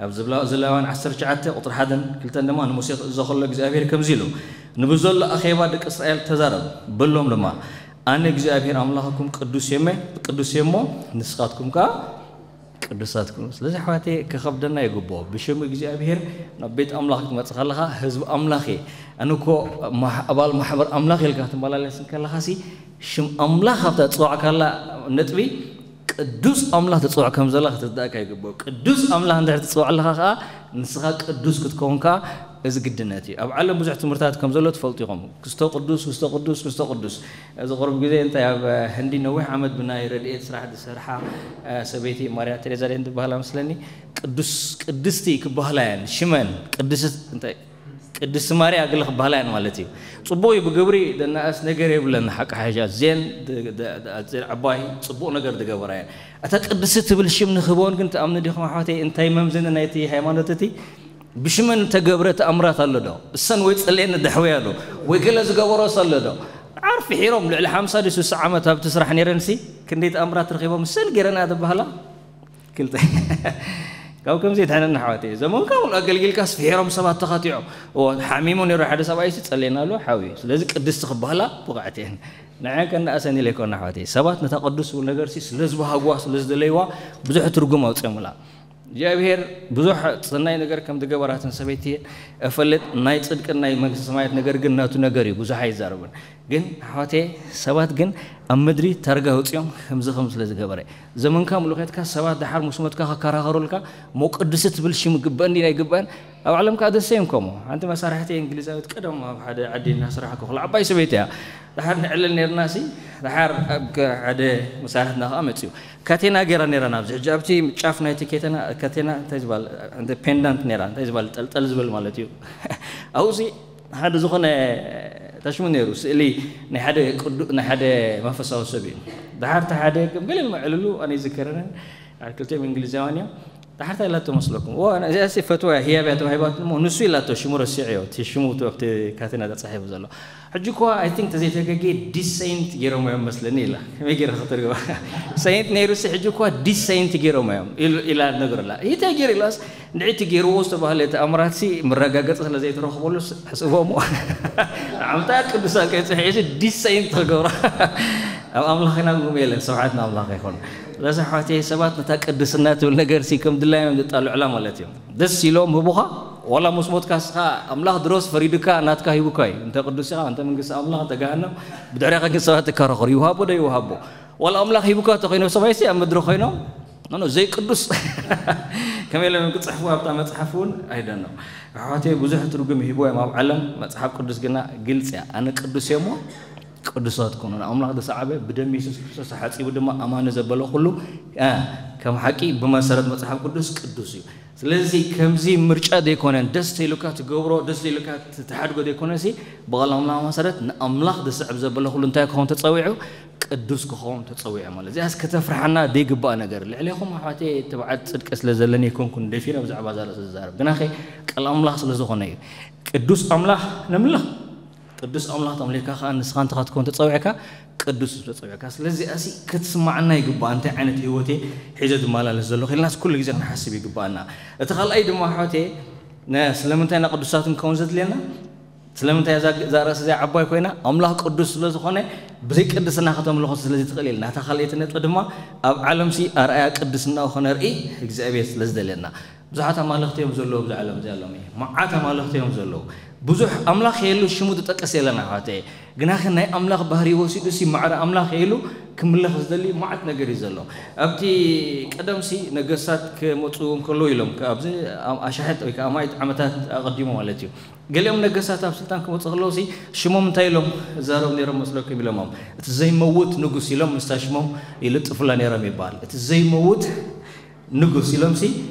ኣብ ዝብላ-፣ ዘሌዋውያን ዓሰርተ ትሽዓተ ቁጽሪ ሓደን ክልተን ድማ ንሙሴ ክእዞ ከሎ እግዚኣብሔር ከምዚ ኢሉ፣ "ንብዘሎ ኣኼባ ደቂ እስራኤል ተዛረብ፣ በሎም ድማ፣ ኣነ እግዚኣብሔር ኣምላኽኩም ቅዱስ እየ እሞ፣ ቅዱስ እየ እሞ ንስኻትኩም ከኣ ቅዱሳት ኩኑ።" ስለዚ ኣሕዋተይ ክኸብደና ይግብኦ። ብሽም እግዚኣብሔር ናብ ቤት ኣምላኽ ክትመጽእ ከለኻ ህዝቢ ኣምላኽ እየ። ኣነ እኮ ማሕ-፣ ኣባል ማሕበር ኣምላኽ ኢልካ ክትመላለስ እንከለኻሲ ሽም ኣምላኽ ኣብታ ዝጸዋዕካላ ነጥቢ ቅዱስ ኣምላኽ ትጽዋዕ ከም ዘላ ክትርዳእካ ይግብኦ። ቅዱስ ኣምላኽ እንድሕር ትጽዋዕ ኣለኻ ከኣ ንስኻ ቅዱስ ክትከውን ከኣ እዚ ግድነት እዩ። ኣብ ዓለም ብዙሕ ትምህርታት ከም ዘሎ ትፈልጡ ኢኹም። ክስቶ ቅዱስ፣ ክስቶ ቅዱስ፣ ክስቶ ቅዱስ። እዚ ቅርብ ግዜ እንታይ ኣብ ህንዲ ነዊሕ ዓመት ብናይ ረድኤት ስራሕ ዝሰርሓ ሰበይቲ ማርያ ቴሬዛ ድየን ዝበሃላ መስለኒ ቅዱስ ቅድስቲ ክበሃላ እየን ሽመን ቅድስት እንታይ ቅድስቲ ማርያ ግለ ክበሃላ እየን ማለት እዩ። ጽቡቕ እዩ ብግብሪ ደናእስ ነገር የብለን ሓቂ ሓሻ ዜን ዓባይ ጽቡቕ ነገር ዝገበራ እየን። እታ ቅድስቲ ትብል ሽም ንክህቦን ግን ትኣምኒ ዲኹም ኣሕዋተይ እንታይ መምዘኒ ናይቲ ሃይማኖት እቲ ብሽመን ተገብረ ተኣምራት ኣሎ ዶ እሰን ወይ ጸልየን ደሕወያ ዶ ወይ ገለ ዝገበሮስ ኣሎ ዶ ዓርፊ ሒሮም ልዕሊ ሓምሳ ዲ ስሳ ዓመት ኣብቲ ስራሕ ነይረንሲ ክንደይ ተኣምራት ረኺቦም እሰን ገይረና ዝበሃላ ክልተ ካብ ከምዚ የድሕነና ኣሕዋተይ ዘመንካ ሙሉ ኣገልጊልካ ስፍሒሮም ሰባት ተኻቲዖም እዎ ሓሚሙ ነይሩ ሓደ ሰብኣይ ሲ ጸልየና ኣሎ ሓውዩ ስለዚ ቅድስቲ ክበሃላ ብቕዕቲ እየን ንዐ ከነኣሰን ኢለ ይኮና ኣሕዋተይ ሰባት ነታ ቅዱስ ዝብል ነገር ሲ ስለ ዝበሃግዋ ስለ ዝደለይዋ ብዙሕ ትርጉም ኣውፅኦምላ እግዚኣብሔር ብዙሕ ሰናይ ነገር ከም ዝገበራትን ሰበይቲ እፈልጥ ናይ ፅድቅን ናይ መንግስቲ ሰማያት ነገር ግን ናቱ ነገር እዩ ብዙሕ ኣይዛረብን ግን ኣሕዋተይ ሰባት ግን ኣብ ምድሪ ታርጋ ኣውፅኦም ከምዚ ከም ስለ ዝገበረ ዘመንካ ሙሉ ኬድካ ሰባት ደሓር ምስ ሞትካ ክከራኸሩልካ እሞ ቅዱሲ ትብል ሽም ግበአን ድዩ ኣይግበአን ኣብ ዓለም ከዓ ደሰ እዮም ከምኡ ሓንቲ መሳርሕቲ እንግሊዛዊት ቀደም ኣብ ሓደ ዓዲ እናስራሕኩ ክላ ዓባይ ሰበይቲ እያ ደሓር ንዕልል ነርና ሲ ደሓር ሓደ መሳርሕትና ከዓ መፅኡ ካቴና ገይራ ነራ ናብዚ ሕጂ ኣብቲ ጫፍ ናይቲ ካቴና እንታይ ዝበሃል ፔንዳንት ነራ እንታይ ዝበሃል ጠልጠል ዝብል ማለት እዩ ኣብዚ ሓደ ዝኾነ ተሽሙ ነይሩ ስእሊ ናይ ሓደ ቅዱ ናይ ሓደ መንፈሳዊ ሰብ እዩ ድሓርቲ ሓደ ከም ገለ መዕልሉ ኣነ ይዝከረንን ክልቲኦም እንግሊዛውያን እዮም ድሓርታ ኢላቶ መስለኩም እዚኣ ፈትዋ ህያብ እያ ተባሂባትኒ እሞ ንሱ ኢላቶ ሽሙ ረሲዐዮ እቲ ሽሙ ኣብቲ ካቴና ተፃሒፉ ዘሎ ሕጂ እኳ ኣይ ቲንክ ተዘይተገጌ ዲሰይንት ገይሮም እዮም መስለኒ ኢላ ከመይ ገይረ ክትርግማ ሰይንት ነይሩ ሲ ሕጂ እኳ ዲሰይንት ገይሮም እዮም ኢላ ነገረላ ይታይ ገይሩ ኢላስ ንዒቲ ገይርዎ ዝተባህለ እቲ ኣምራትሲ መረጋገፂ ስለ ዘይትረኽበሉ ሕስቦሞ ዓምታ ቅዱሳን ከይፅሕዒ ዲሰይንት ክገብራ ኣብ ኣምላኽ ኢና ንጉም የለን ስብሓት ንኣምላኽ ይኹን ስለዚ ኣሕዋተይ ሰባት ነታ ቅድስና ትብል ነገር ሲ ከም ድላዮም ዝጣልዑላ ማለት እዩ ደስ ኢሎም ህቡኻ ዋላ ምስ ሞትካ ስኻ ኣምላኽ ድሮስ ፈሪዱካ ናትካ ሂቡካ እዩ እንተ ቅዱስ ኢኻ እንተ መንግስቲ ኣምላኽ እንተ ገሃነም ብድሕሪኻ ግን ሰባት ትከራኸሩ ይውሃቦ ዶ ይውሃቦ ዋላ ኣምላኽ ሂቡካ ተኮይኖ ሰብኣይሲ ኣብ ምድሪ ኮይኖም ኖ ዘይቅዱስ ከመይ ኢሎም ክፅሕፉ ኣብታ መፅሓፍ እውን ኣይደኖ ኣሕዋተይ ብዙሕ ትርጉም ይህቦ እዮም ኣብ ዓለም መፅሓፍ ቅዱስ ግና ግልፂ እያ ኣነ ቅዱስ እየ እሞ ቅዱሳት ኮኑ ንኣምላኽ ዝሰዓበ ብደም የሱስ ክርስቶስ ተሓፂቡ ድማ ኣማኒ ዘበለ ኩሉ ከም ሓቂ ብመሰረት መፅሓፍ ቅዱስ ቅዱስ እዩ ስለዚ ከምዚ ምርጫ ዘይኮነን ደስ ተይሉካ ትገብሮ ደስ ዘይሉካ ትሓድጎ ዘይኮነሲ ብቓል ኣምላኽ መሰረት ንኣምላኽ ዝስዕብ ዘበለ ኩሉ እንታይ ክኸውን ተፀዊዑ ቅዱስ ክኸውን ተፀዊዑ ማለት እዚኣስ ከተፍርሓና ዘይግባእ ነገር ልዕሌኹም ኣሕዋተይ ትብዓት ፅድቂ ስለ ዘለኒ ኣይኮንኩን ደፊረ ብዛዕባ እዛ ርእሲ ዝዛረብ ግናኸ ቃል ኣምላኽ ስለ ዝኾነ እዩ ቅዱስ ኣምላኽ ነምልኽ ቅዱስ ኣምላኽ ተምሊኽካ ከዓ ንስኻ እንተ ክትከውን ተፀዊዕካ ቅዱስ ተፀዊዕካ ስለዚ ኣሲ ክትስማዓና ይግባእ እንታይ ዓይነት ህይወት እየ ሒዘ ዝመላለስ ዘለኹ ኢልናስ ኩሉ ግዜ ክንሓስብ ይግባኣና እቲ ካልኣይ ድማ ኣሕዋት ስለምንታይ ኢና ቅዱሳት ንከውን ዘድልየና ስለምንታይ እዛ ርእሲ እዚኣ ዓባይ ኮይና ኣምላኽ ቅዱስ ስለ ዝኾነ ብዘይ ቅድስና ከተምልኾ ስለ ዝትኽእል ኢልና እታ ካልኣይቲ ነጥቢ ድማ ኣብ ዓለምሲ ኣርኣያ ቅድስናኡ ከነርኢ እግዚኣብሔር ስለ ዝደልየና ብዙሓት ኣማልኽቲ እዮም ዘለዉ ኣብዚ ዓለም እዚኣ ሎሚ መዓት ኣማልኽቲ እዮም ዘለዉ ብዙሕ ኣምላኽ የሉ ሽሙ ዝጠቅስ የለን ኣሕዋተየ ግናኸ ናይ ኣምላኽ ባህሪ ወሲዱ ሲ ማዕረ ኣምላኽ የሉ ክምለኽ ዝደሊ መዓት ነገር እዩ ዘሎ ኣብቲ ቀደምሲ ነገስታት ክመፁ እንከለዉ ኢሎም ኣብዚ ኣሻሕጥ ወይ ከዓ ኣማኢት ዓመታት ኣቐዲሙ ማለት እዩ ገሊኦም ነገስታት ኣብ ስልጣን ክመፁ ከለዉ ሲ ሽሞም እንታይ ኢሎም ዛረቡ ነይሮም መስለኩም ኢሎሞም እቲ ዘይመውት ንጉስ ኢሎም ምስታ ሽሞም ይልጥፉላ ነይሮም ይበሃል እቲ ዘይመውት ንጉስ ኢሎምሲ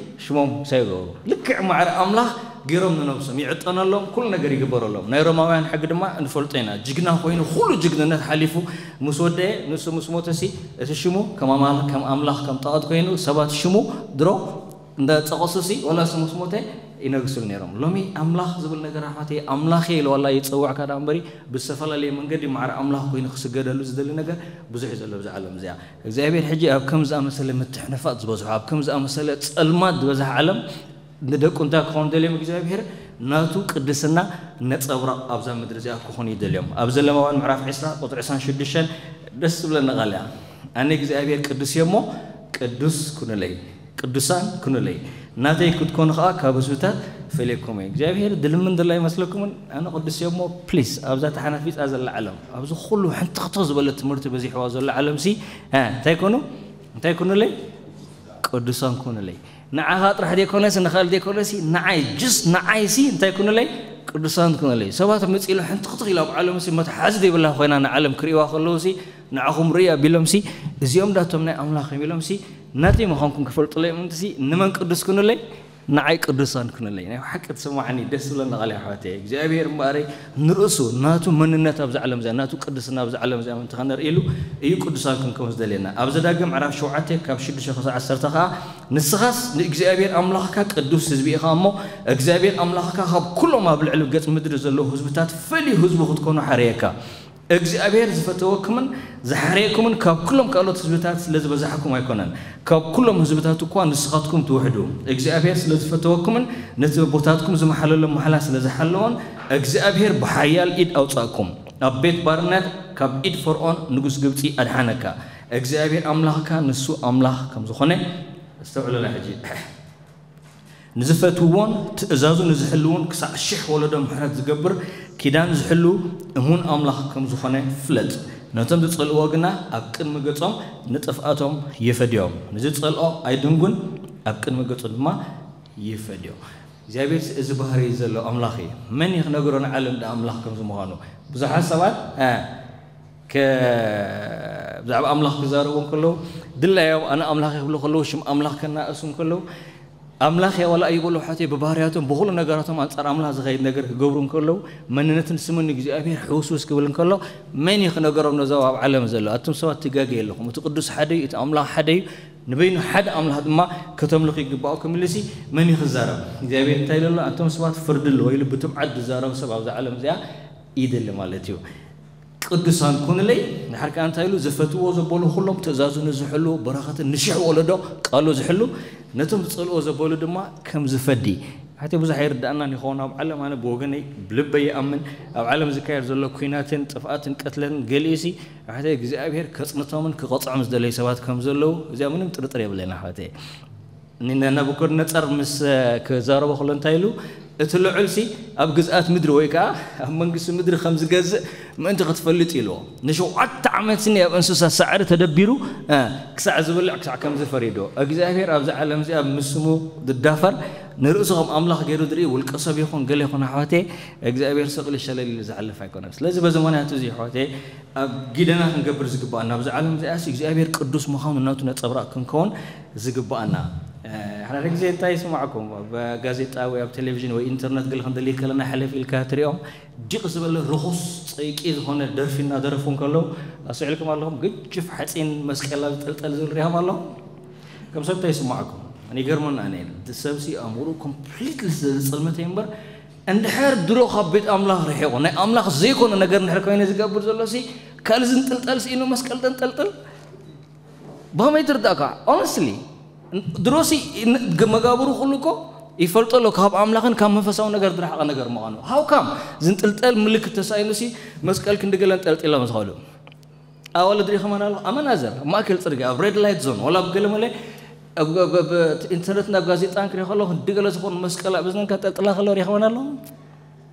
ሽሞም ሳይገብሩ ልክዕ ማዕረ ኣምላኽ ገይሮም ንነብሶም ይዕጠነሎም ኩሉ ነገር ይግበረሎም ናይ ሮማውያን ሕጊ ድማ ንፈልጦ ኢና ጅግና ኮይኑ ኩሉ ጅግንነት ሓሊፉ ምስ ወደአ ንሱ ምስ ሞተሲ እቲ ሽሙ ከም ኣምላኽ ከም ጣዖት ኮይኑ ሰባት ሽሙ ድሮ እንዳጠቐሱሲ ወላ እሱ ምስ ሞተ ይነግስሉ ነይሮም ሎሚ ኣምላኽ ዝብል ነገር ኣሕዋተይ ኣምላኽ ኢለ ዋላ ይፀውዕካ ዳ እምበሪ ብዝተፈላለየ መንገዲ ማዕረ ኣምላኽ ኮይኑ ክስገደሉ ዝደሊ ነገር ብዙሕ እዩ ዘሎ ብዛ ዓለም እዚኣ እግዚኣብሔር ሕጂ ኣብ ከም ዝኣመሰለ ምትሕንፋጥ ዝበዝሖ ኣብ ከም ዝኣመሰለ ጸልማት ዝበዝሐ ዓለም ንደቁ እንታይ ክኸውን ደልዮም እግዚኣብሔር ናቱ ቅድስና ነጸብራቕ ኣብዛ ምድሪ እዚኣ ክኾኑ ይደልዮም ኣብ ዘለማውያን ምዕራፍ ዕስራ ቁፅሪ ዕስራን ሽዱሽተን ደስ ዝብለኒ ቃል እያ ኣነ እግዚኣብሔር ቅዱስ እየ እሞ ቅዱስ ኩኑለይ ቅዱሳን ኩኑለይ ናተይ ክትኮኑ ከዓ ካብ ህዝብታት ፈልየኩም እየ እግዚኣብሔር ድልምን ድላ ይመስለኩምን ኣነ ቅዱስ እየ እሞ ፕሊስ ኣብዛ ተሓናፊፃ ዘላ ዓለም ኣብዚ ኩሉ ሕንትኽቶ ዝበለ ትምህርቲ በዚሕዋ ዘሎ ዓለም ሲ እንታይ ኮኑ እንታይ ኩኑለይ? ቅዱሳን ኩኑለይ። ንዓኻ ጥራሕ ዘይኮነሲ ንኻልእ ዘይኮነሲ ንዓይ፣ ጅስ ንዓይሲ እንታይ ኩኑለይ? ቅዱሳን ኩኑለይ። ሰባት መፂሉ ሕንትኽትኽ ኢሉ ኣብ ዓለምሲ መትሓዚ ዘይብላ ኮይና ንዓለም ክርእይዋ ከለውሲ ንዓኹም ርእዩ ኣቢሎምሲ እዚኦም ዳቶም ናይ ኣምላኽ እዮም ኢሎምሲ ናተይ ምዃንኩም ክፈልጡለይ ምንትሲ ንመን ቅዱስ ኩኑለይ? ንዓይ ቅዱሳን ኩኑለይ። ናይ ሓቂ ትስማዓኒ ደስ ዝብለኒ ቃል ኣሕዋተይ። እግዚኣብሔር እምበኣረይ ንርእሱ ናቱ መንነት ኣብዚ ዓለም እዚኣ ናቱ ቅድስና ኣብዚ ዓለም እዚኣ ምእንቲ ከነርእሉ እዩ ቅዱሳን ክንከውን ዝደልየና። ኣብ ዘዳግም ምዕራፍ ሸውዓተ ካብ ሽዱሽተ ክሳዕ ዓሰርተ ኸዓ ንስኻስ ንእግዚኣብሔር ኣምላኽካ ቅዱስ ህዝቢ ኢኻ እሞ እግዚኣብሔር ኣምላኽካ ካብ ኩሎም ኣብ ልዕሊ ገጽ ምድሪ ዘለዉ ህዝብታት ፈልዩ ህዝቡ ክትኮኑ ሓረየካ። እግዚኣብሔር ዝፈተወኩምን ዝሓረየኩምን ካብ ኩሎም ካልኦት ህዝብታት ስለ ዝበዛሕኩም ኣይኮነን፣ ካብ ኩሎም ህዝብታት እኳ ንስኻትኩም ትውሕዱ። እግዚኣብሔር ስለ ዝፈተወኩምን ነቲ ኣቦታትኩም ዝመሓለሎም መሓላ ስለ ዝሓለዎን እግዚኣብሔር ብሓያል ኢድ ኣውጻእኩም፣ ኣብ ቤት ባርነት ካብ ኢድ ፈርዖን ንጉስ ግብጺ ኣድሓነካ። እግዚኣብሔር ኣምላኽካ ንሱ ኣምላኽ ከም ዝኾነ ኣስተውዕሉላ ሕጂ። ንዝፈትውዎን ትእዛዙ ንዝሕልውን ክሳዕ ሽሕ ወለዶ ምሕረት ዝገብር ኪዳን ዝሕሉ እሙን ኣምላኽ ከም ዝኾነ ፍለጥ። ነቶም ዝጸልእዎ ግና ኣብ ቅድሚ ገጾም ንጥፍኣቶም ይፈድዮም። ንዝጸልኦ ኣይድንጉን፣ ኣብ ቅድሚ ገጹ ድማ ይፈድዮ። እግዚኣብሔር እዚ ባህሪ ዘሎ ኣምላኽ እዩ። መን እዩ ክነግሮ ንዓለም ዳ ኣምላኽ ከም ዝምዃኑ? ብዙሓት ሰባት እ፣ ከ- ብዛዕባ ኣምላኽ ክዛረቡ እንከለዉ ድላዮም ኣነ ኣምላኽ ክብሉ ከለዉ ሽም ኣምላኽ ከናእሱ እንከለዉ ኣምላኽ እያ ዋላ ኣይበሉ ሓተይ ብባህርያቶም ብኹሉ ነገራቶም ኣንጻር ኣምላኽ ዝኸይድ ነገር ክገብሩ እንከለዉ መንነትን ስምን እግዚኣብሔር ሕውስውስ ክብል እንከሎ መን እዩ ክነገሮም ነዞም ኣብ ዓለም ዘሎ ኣቱም ሰባት ትጋገ የለኹም እቲ ቅዱስ ሓደ እዩ እቲ ኣምላኽ ሓደ እዩ ንበይኑ ሓደ ኣምላኽ ድማ ከተምልኹ ይግባኦ ክምልሲ መን እዩ ክዛረብ እግዚኣብሔር እንታይ ዘሎ ኣቶም ሰባት ፍርዲ ኣለዎ ኢሉ ብትብዓት ዝዛረብ ሰብ ኣብዚ ዓለም እዚኣ ይደሊ ማለት እዩ ቅዱሳን ኩንለይ ንሓር ከኣ እንታይ ኢሉ ዘፈትዎ ዘበሉ ኩሎም ትእዛዙ ንዝሕሉ በረኸትን ንሽሕ ወለዶ ቃሉ ዝሕሉ ነቶም ዝጸልኦ ዘበሉ ድማ ከም ዝፈዲ ሓቲ ብዙሕ ኣይርዳእናን ይኸውን ኣብ ዓለም ኣነ ብወገነይ ብልበይ ይኣምን ኣብ ዓለም ዝካየድ ዘሎ ኩናትን ጥፍኣትን ቅትለትን ገሊኡሲ ኣሕተ እግዚኣብሔር ከጽንቶምን ክቐጽዖም ዝደለዩ ሰባት ከም ዘለዉ እዚኣ ምንም ጥርጥር የብለና ኣሕዋተይ ንናቡኮድነጸር ምስ ክዛረቦ ከሎ እንታይ ኢሉ እቲ ልዑል ሲ ኣብ ግዝኣት ምድሪ ወይ ከዓ ኣብ መንግስቲ ምድሪ ከም ዝገዝእ ምእንቲ ክትፈልጥ ኢልዎ ንሸውዓተ ዓመት ስኒ ኣብ እንስሳ ሳዕሪ ተደቢሩ ክሳዕ ዝበልዕ ክሳዕ ከም ዝፈሪዶ እግዚኣብሔር ኣብዚ ዓለም እዚ ኣብ ምስሙ ዝዳፈር ንርእሱ ከም ኣምላኽ ገይሩ ዝርኢ ውልቀ ሰብ ይኹን ገለ ይኹን ኣሕዋቴ እግዚኣብሔር ሰቕሊ ሸለል ኢሉ ዝሓልፍ ኣይኮነን ስለዚ በዚ ምክንያት እዚ ኣሕዋቴ ኣብ ጊደና ክንገብር ዝግባኣና ኣብዚ ዓለም እዚኣስ እግዚኣብሔር ቅዱስ ምዃኑ ናቱ ነፀብራቕ ክንከውን ዝግባኣና ሓደ ግዜ እንታይ ይስማዕኩም ኣብ ጋዜጣ ወይ ኣብ ቴሌቪዥን ወይ ኢንተርነት ገለ ክንደሊ ከለና ሕልፍ ኢልካ ትሪኦም ዲቕ ዝበለ ርኹስ ፀይቂ ዝኾነ ደርፊ እናደረፉ እንከለዉ ኣስዕልኩም ኣለኹም ግጅፍ ሓፂን መስቀል ኣብ ዝጠልጠል ዝብል ሪኦም ኣለኹም ከም ሰብ እንታይ ይስማዕኩም ኣነ ይገርመና ኣነ ሰብሲ ኣእምሩ ኮምፕሊትሊ ስለ ዝፀልመተ እምበር እንድሕር ድሮ ካብ ቤት ኣምላኽ ርሒቑ ናይ ኣምላኽ ዘይኮነ ነገር እንድሕር ኮይነ ዝገብር ዘሎ ሲ ካልእ ዝንጥልጠል ስኢኑ መስቀል ጠንጠልጥል ብኸመይ ትርዳእካ honestly ድሮሲ መጋብሩ ኩሉ እኮ ይፈልጦ ኣሎ ካብ ኣምላኽን ካብ መንፈሳዊ ነገር ዝረሓቐ ነገር ምዃኑ how come ዝንጥልጠል ምልክት ተሳኢኑሲ መስቀል ክንዲ ገለ እንጠልጢሎም ዝኸዱ ኣዋልድ ሪኸመን ኣለኹ ኣመናዘር ኣብ ማእከል ፅርግያ ኣብ red light zone ወላ ኣብ ገለ መለ ኢንተርነት ናብ ጋዜጣን ክሪኦ ከለኹ ክንዲ ገለ ዝኾኑ መስቀል ኣብ እዝነን ከንጠልጥላ ከለዉ ሪኸመን ኣለኹ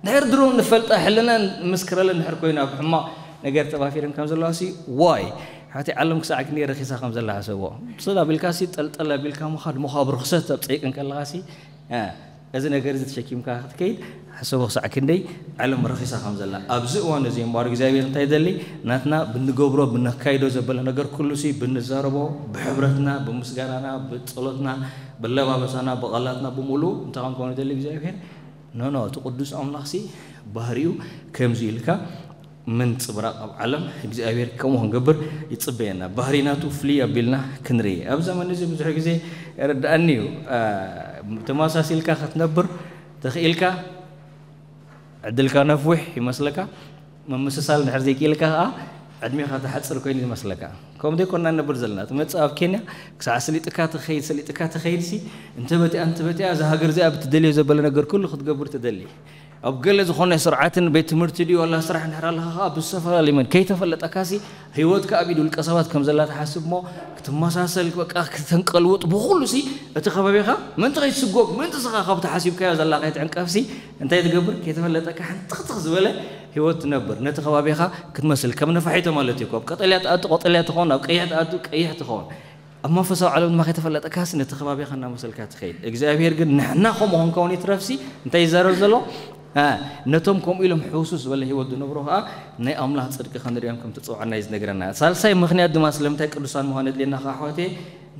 ድሕር ድሮ ንፈልጣ ሕልና ምስክረለ እንድሕር ኮይኑ ኣብ ሕማቕ ነገር ተባፊርን ከም ዘለዋ ሲ ዋይ ሓቲ ዓለም ክሳዕ ክንደይ ረኺሳ ከም ዘላ ሓሰብዎ ስለ ኣቢልካ ሲ ጠልጠል ኣቢልካ ምኻድ ምዃብ ርኽሰት ኣብ ፀይቅን ከለኻ ሲ እዚ ነገር እዚ ተሸኪምካ ክትከይድ ሓሰቦ ክሳዕ ክንደይ ዓለም ረኺሳ ከም ዘላ ኣብዚ እዋን እዚ እምበኣር እግዚኣብሔር እንታይ ይደሊ ናትና ብንገብሮ ብነካይዶ ዘበለ ነገር ኩሉ ሲ ብንዛረቦ ብሕብረትና ብምስጋናና ብፀሎትና ብለባበሳና ብቓላትና ብምሉእ እንታይ ክንከውን ይደሊ እግዚኣብሔር ኖኖ እቲ ቅዱስ ኣምላኽሲ ባህሪኡ ከምዚ ኢልካ ምንፅብራቕ ኣብ ዓለም እግዚኣብሔር ከምኡ ክንገብር ይፅበየና ባህሪ ናቱ ፍልይ ኣቢልና ክንርኢ ኣብ ዘመን እዚ ብዙሕ ግዜ ርድኣኒ እዩ ተመሳሲልካ ክትነብር ተኽኢልካ ዕድልካ ነፍዊሕ ይመስለካ ምምስሳል እንድሕር ዘይክኢልካ ከዓ ዕድሜኻ ትሓፅር ኮይኑ ይመስለካ ከምኡ ዘይኮና ንነብር ዘለና ትመፅእ ኣብ ኬንያ ክሳዕ ሰሊጥካ ትኸይድ ሰሊጥካ ትኸይድሲ እንተበቲኣ እንተበቲኣ እዛ ሃገር እዚኣ ብትደልዮ ዘበለ ነገር ኩሉ ክትገብር ትደሊ ኣብ ገለ ዝኾነ ስርዓትን ቤት ትምህርቲ ድዩ ዋላ ስራሕ እንድሕር ኣለኻ ከዓ ብዝተፈላለዩ መን ከይተፈለጠካሲ ህይወትካ ኣብ ኢድ ውልቀ ሰባት ከም ዘላ ትሓስብ እሞ ክትመሳሰል በቃ ክተንቀልውጥ ብኹሉ ሲ እቲ ከባቢኻ ምእንቲ ከይትስጎግ ምእንቲ ስኻ ካብ ተሓሲብካዮ ዘላ ከይትዕንቀፍሲ እንታይ ትገብር ከይተፈለጠካ ሕንትኽትኽ ዝበለ ህይወት ትነብር ነቲ ከባቢኻ ክትመስል ከም ነፋሒቶ ማለት እዩ ኣብ ቀጠልያ ትኣቱ ቀጠልያ ትኸውን ኣብ ቀይሕ ትኣቱ ቀይሕ ትኸውን ኣብ መንፈሳዊ ዓለም ድማ ከይተፈለጠካሲ ነቲ ከባቢኻ እናመሰልካ ትኸይድ። እግዚኣብሔር ግን ንሕና ከምኡ ክንከውን ይትረፍሲ እንታይ ይዛረብ ዘሎ? ነቶም ከምኡ ኢሎም ሕውሱ ዝበለ ህይወት ዝነብሩ ከዓ ናይ ኣምላኽ ጽድቂ ክንሪኦም ከም ትጽውዓና እዩ ዝነግረና። ሳልሳይ ምኽንያት ድማ ስለምንታይ ቅዱሳን ምዃን ኣድልየና ከዓ ኣሕዋተየ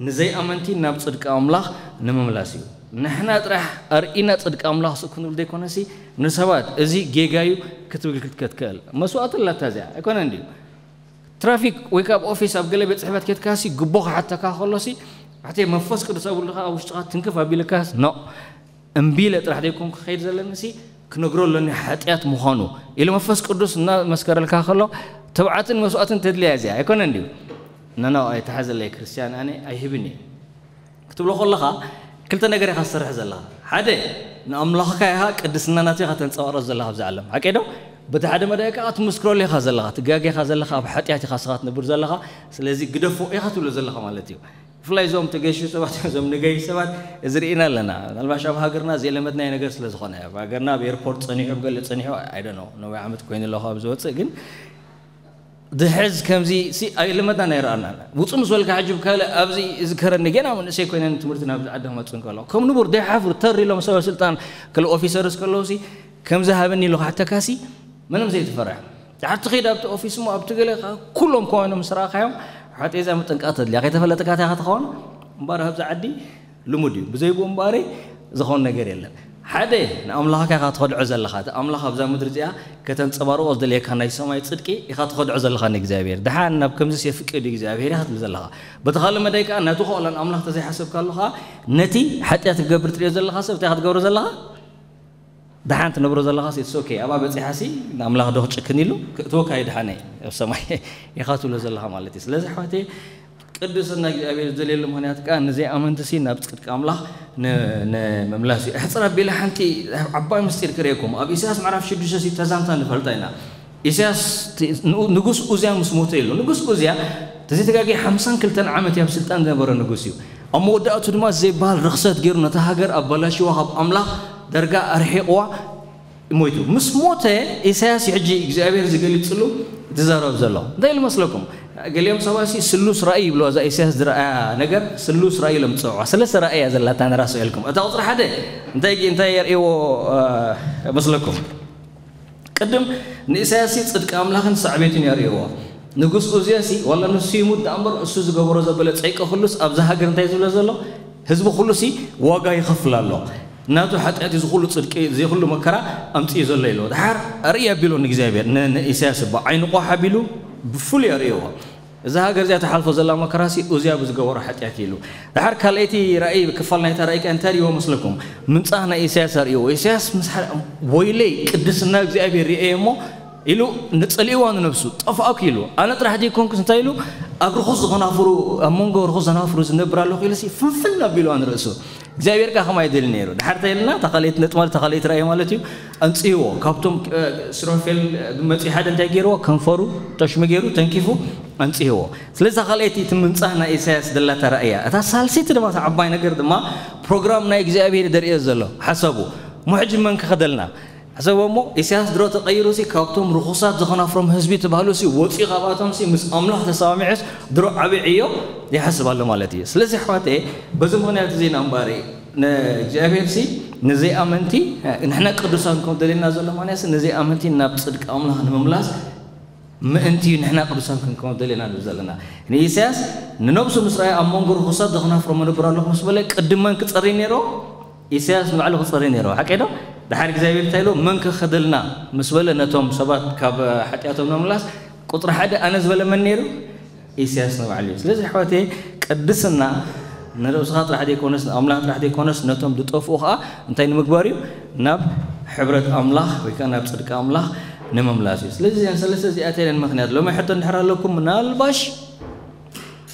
ንዘይኣመንቲ ናብ ጽድቂ ኣምላኽ ንምምላስ እዩ። ንሕና ጥራሕ ኣርኢና ጽድቂ ኣምላኽ ስእ ክንብል ዘይኮነሲ ንሰባት እዚ ጌጋ እዩ ክትብል ክትከትክእል መስዋእቲ ኣላታ እዚኣ ኣይኮነን ድዩ? ትራፊክ ወይ ካብ ኦፊስ ኣብ ገለ ቤት ጽሕፈት ኬድካሲ ግቦ ክሓተካ ከሎሲ ኣሕተ መንፈስ ቅዱስ ኣብልካ ኣብ ውሽጥካ ትንክፍ ኣቢልካስ ኖ እምቢ ኢለ ጥራሕ ዘይኮንኩ ክኸይድ ዘለኒሲ ክነግሮ ኣለኒ ሓጢኣት ምዃኑ ኢሉ መንፈስ ቅዱስ እናመስከረልካ ከሎ ትብዓትን መስዋእትን ተድልያ እዚኣ ኣይኮነን ድዩ? ነናው ኣይተሓዘለይ ክርስትያን ኣነ ኣይህብን እየ ክትብሎ ከለኻ ክልተ ነገር ኢኻ ትሰርሕ ዘለኻ። ሓደ ንኣምላኽካ ኢኻ ቅድስና ናቱ ኢኻ ተንጸባርቕ ዘለኻ ኣብዚ ዓለም ሓቀይ ዶ? በቲ ሓደ መዳይ ከዓ ትምስክረሉ ኢኻ ዘለኻ ትጋጌኻ ዘለኻ ኣብ ሓጢኣት ኢኻ ስኻ ትነብር ዘለኻ። ስለዚ ግደፎ ኢኻ ትብሎ ዘለኻ ማለት እዩ። ብፍላይ እዞም ተገሹ ሰባት እዞም ንገይ ሰባት እዚ ርኢና ኣለና። ምናልባሽ ኣብ ሃገርና ዘይለመድናይ ነገር ስለ ዝኾነ ኣብ ሃገርና ኣብ ኤርፖርት ጸኒሑ ኣብ ገለ ጸኒሑ ኣይደኖ ነዊ ዓመት ኮይኑ ኣለኹ ኣብ ዝወፅእ ግን ድሕዝ ከምዚ ኣይለመድና ናይ ረኣና ውፁ ምስ በልካ ሕጂ ካልእ ኣብዚ ዝከረኒ ገና መንእሰይ ኮይነ ትምህርቲ ናብ ዓዲ ክመፅእ እንከሎ ከም ንቡር ደይሓፍሩ ተር ኢሎም ሰበ ስልጣን ክል ኦፊሰርስ ከለውሲ ከምዚ ሃበኒ ኢሉ ክሓተካሲ ምንም ዘይትፈርሕ ድሓር ትኸይድ ኣብቲ ኦፊስ ሞ ኣብቲ ገለ ኩሎም ከዋኖም ምስ ረኣኻዮም ሓጢ እዛ ምጥንቃቕ ተድልያ ከይተፈለጥካ እንታይ ክትኸውን እምበር ኣብዚ ዓዲ ልሙድ እዩ ብዘይብኡ እምበኣረይ ዝኾን ነገር የለን ሓደ ንኣምላኽካ ኢኻ ትኸድዖ ዘለኻ እቲ ኣምላኽ ኣብዛ ምድሪ እዚኣ ከተንፀባርቆ ዝደልየካ ናይ ሰማይ ፅድቂ ኢኻ ትኸድዖ ዘለኻ ንእግዚኣብሔር ድሓን ናብ ከምዚስ የፍቅድ እዩ እግዚኣብሔር ኢኻ ትብል ዘለኻ በቲ ካልእ መዳይ ከዓ ናቱ ከእሎን ኣምላኽ ተዘይሓሰብካ ኣለኻ ነቲ ሓጢኣት ክገብር ትሪኦ ዘለኻ ሰብ እንታይ ኢኻ ትገብሮ ዘለኻ ድሓን ትነብሮ ዘለኻ it's okay ኣብኣ በፂሓሲ ንኣምላኽ ዶ ክጭክን ኢሉ ክእትወካ እዩ ድሓነ ኣብ ሰማይ ኢኻ ትብሎ ዘለኻ ማለት እዩ ስለዚ ኣሕዋተይ ቅድስና እግዚኣብሔር ዝደልየሉ ምኽንያት ከዓ ንዘይኣመንትሲ ናብ ፅድቂ ኣምላኽ ንምምላስ እዩ። ሕፅር ኣቢለ ሓንቲ ዓባይ ምስጢር ክርእየኩም ኣብ ኢሳያስ ምዕራፍ ሽዱሽተ ተዛንታ ንፈልጣ ኢና። ኢሳያስ ንጉስ ኡዝያ ምስ ሞተ ኢሉ ንጉስ ኡዝያ ተዘይተጋጊ ሓምሳን ክልተን ዓመት ኣብ ስልጣን ዝነበረ ንጉስ እዩ። ኣብ መወዳእቱ ድማ ዘይበሃል ርኽሰት ገይሩ ነታ ሃገር ኣባላሽዋ ካብ ኣምላኽ ደርጋ ኣርሒቕዋ ሞይቱ ምስ ሞተ ኢሳያስ ሕጂ እግዚኣብሔር ዝገሊፅሉ ዝዛረብ ዘሎ እንታይ ኢሉ መስለኩም? ገሊኦም ሰባት ሲ ስሉስ ራእይ ይብልዋ እዛ ኢሳያስ ዝረኣያ ነገር ስሉስ ራእይ ኢሎም ዝፀውዕዋ ሰለስተ ራእይ እያ ዘላታ ንራሱ ኢልኩም እታ ቁፅሪ ሓደ እንታይ እንታይ የርእይዎ መስለኩም? ቅድም ንኢሳያስ ሲ ፅድቂ ኣምላኽን ሳዕቤቱን የርእይዎ ንጉስ ኡዝያ ሲ ዋላ ንሱ ይሙት ደኣ እምበር እሱ ዝገበሮ ዘበለ ፀይቂ ኩሉስ ኣብዛ ሃገር እንታይ ዝብለ ዘሎ ህዝቢ ኩሉ ሲ ዋጋ ይኸፍል ኣሎ ናቱ ሓጢኣት እዚ ኩሉ ፅድቂ እዚ ኩሉ መከራ ኣምፅኡ ዘሎ ኢልዎ ድሓር ኣርኢ ኣቢሉ ንእግዚኣብሔር ንኢሳያስ እባ ዓይኑ ቋሕ ኣቢሉ ብፍሉይ ኣርእይዎ እዛ ሃገር እዚኣ ትሓልፎ ዘላ መከራሲ ኡዝያ ብዝገበሮ ሓጢኣት ኢሉ ድሓር ካልኣይቲ ራእይ ክፋል ናይታ ራእይ እንታይ ሪእዎ መስለኩም ምንፃህ ናይ ኢሳያስ ኣርእይዎ ኢሳያስ ምስ ወይለይ ቅድስና እግዚኣብሔር ሪኤ እሞ ኢሉ ንጸሊእዋ ንነብሱ ጠፍኣኩ ኢሉ ኣነ ጥራሕ ዘይኮንኩስ እንታይ ኢሉ ኣብ ርኹስ ዝኸናፍሩ ኣብ መንጎ ርኹስ ዘናፍሩ ዝነብር ኣለኹ ኢሉ ፍንፍን ኣቢልዋ ንርእሱ እግዚኣብሔር ከ ከማይ ደሊ ነይሩ ድሓር ተይልና እታ ካልኣይቲ ነጥቢ ማለት እታ ካልኣይቲ ራእይ ማለት እዩ ኣንጽህዎ ካብቶም ስሮፌል መጺ ሓደ እንታይ ገይርዎ ከንፈሩ ጠሽሚ ገይሩ ተንኪፉ ኣንጽህዎ ስለዚ ካልኣይቲ እቲ ምንጻህ ናይ ኢሳያስ ደላታ ራእያ እታ ሳልሰይቲ ድማ ዓባይ ነገር ድማ ፕሮግራም ናይ እግዚኣብሔር ደርእዮ ዘሎ ሓሰቡ ሞ ሕጂ መን ክኸደልና ሕሰቦ እሞ ኢሳያስ ድሮ ተቐይሩ ሲ ካብቶም ርኹሳት ዝኾናፍሮም ህዝቢ ትባህሉ ሲ ወፂኡ ካብኣቶም ሲ ምስ ኣምላኽ ተሰማሚዑስ ድሮ ዓብይ ዕዮ ይሓስብ ኣሎ ማለት እዩ ስለዚ ኣሕዋተየ በዚ ምኽንያት እዚ ኢና እምበኣሪ ንእግዚኣብሔር ሲ ንዘይኣመንቲ ንሕና ቅዱሳን ከም ደልየና ዘሎ ማለት ንዘይኣመንቲ ናብ ፅድቂ ኣምላኽ ንምምላስ ምእንቲ እዩ ንሕና ቅዱሳን ክንከውን ደልየና ንብል ዘለና ንኢሳያስ ንነብሱ ምስ ረኣየ ኣብ መንጎ ርኹሳት ዝኾናፍሮም ንብር ኣለኹ ምስ በለ ቅድመን ክፀሪ ነይሮ ኢሳያስ ንባዕሉ ክጸሪ ነይርዎ ሓቀይ ዶ? ድሓር እግዚኣብሔር እንታይ ኢሉ መን ከኸደልና ምስ በለ ነቶም ሰባት ካብ ሓጢኣቶም ንምምላስ ቁጽሪ ሓደ ኣነ ዝበለ መን ነይሩ? ኢሳያስ ንባዕሉ እዩ። ስለዚ ኣሕዋተየ ቅድስና ንርእስኻ ጥራሕ ዘይኮነስ ንኣምላኽ ጥራሕ ዘይኮነስ ነቶም ዝጠፍኡ ኸዓ እንታይ ንምግባር እዩ? ናብ ሕብረት ኣምላኽ ወይ ከዓ ናብ ጽድቂ ኣምላኽ ንምምላስ እዩ። ስለዚ እዚኣን ሰለስተ እዚኣተን እየን ምኽንያት። ሎሚ ሕቶ እንድሕር ኣለኩም ምናልባሽ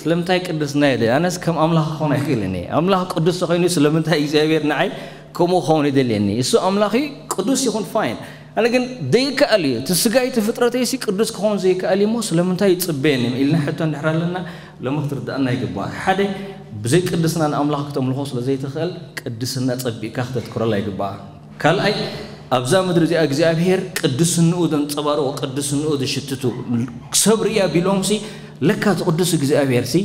ስለምንታይ ቅድስና ይደሊ? ኣነስ ከም ኣምላኽ ክኾን ኣይክእልን እየ። ኣምላኽ ቅዱስ ተኾይኑ ስለምንታይ እግዚኣብሔር ንዓይ ከምኡ ክኸውን ይደልየኒ? እሱ ኣምላኽ እዩ፣ ቅዱስ ይኹን ፋይን። ኣነ ግን ዘይከኣል እዩ። እቲ ስጋይ እቲ ፍጥረተይ ሲ ቅዱስ ክኸውን ዘይከኣል እዩ እሞ ስለምንታይ ይጽበየኒ? ኢልና ሕቶ እንድሕር ኣለና ሎሚ ክትርድኣና ይግባእ። ሓደ ብዘይ ቅድስና ንኣምላኽ ክተምልኾ ስለ ዘይትኽእል ቅድስና ጸቢቕካ ክተትኩረላ ይግባእ። ካልኣይ ኣብዛ ምድሪ እዚኣ እግዚኣብሔር ቅድስንኡ ዘንጸባርቑ ቅድስንኡ ዝሽትቱ ሰብ ርኢ ኣቢሎምሲ ለካ እቲ ቅዱስ እግዚኣብሔር ሲ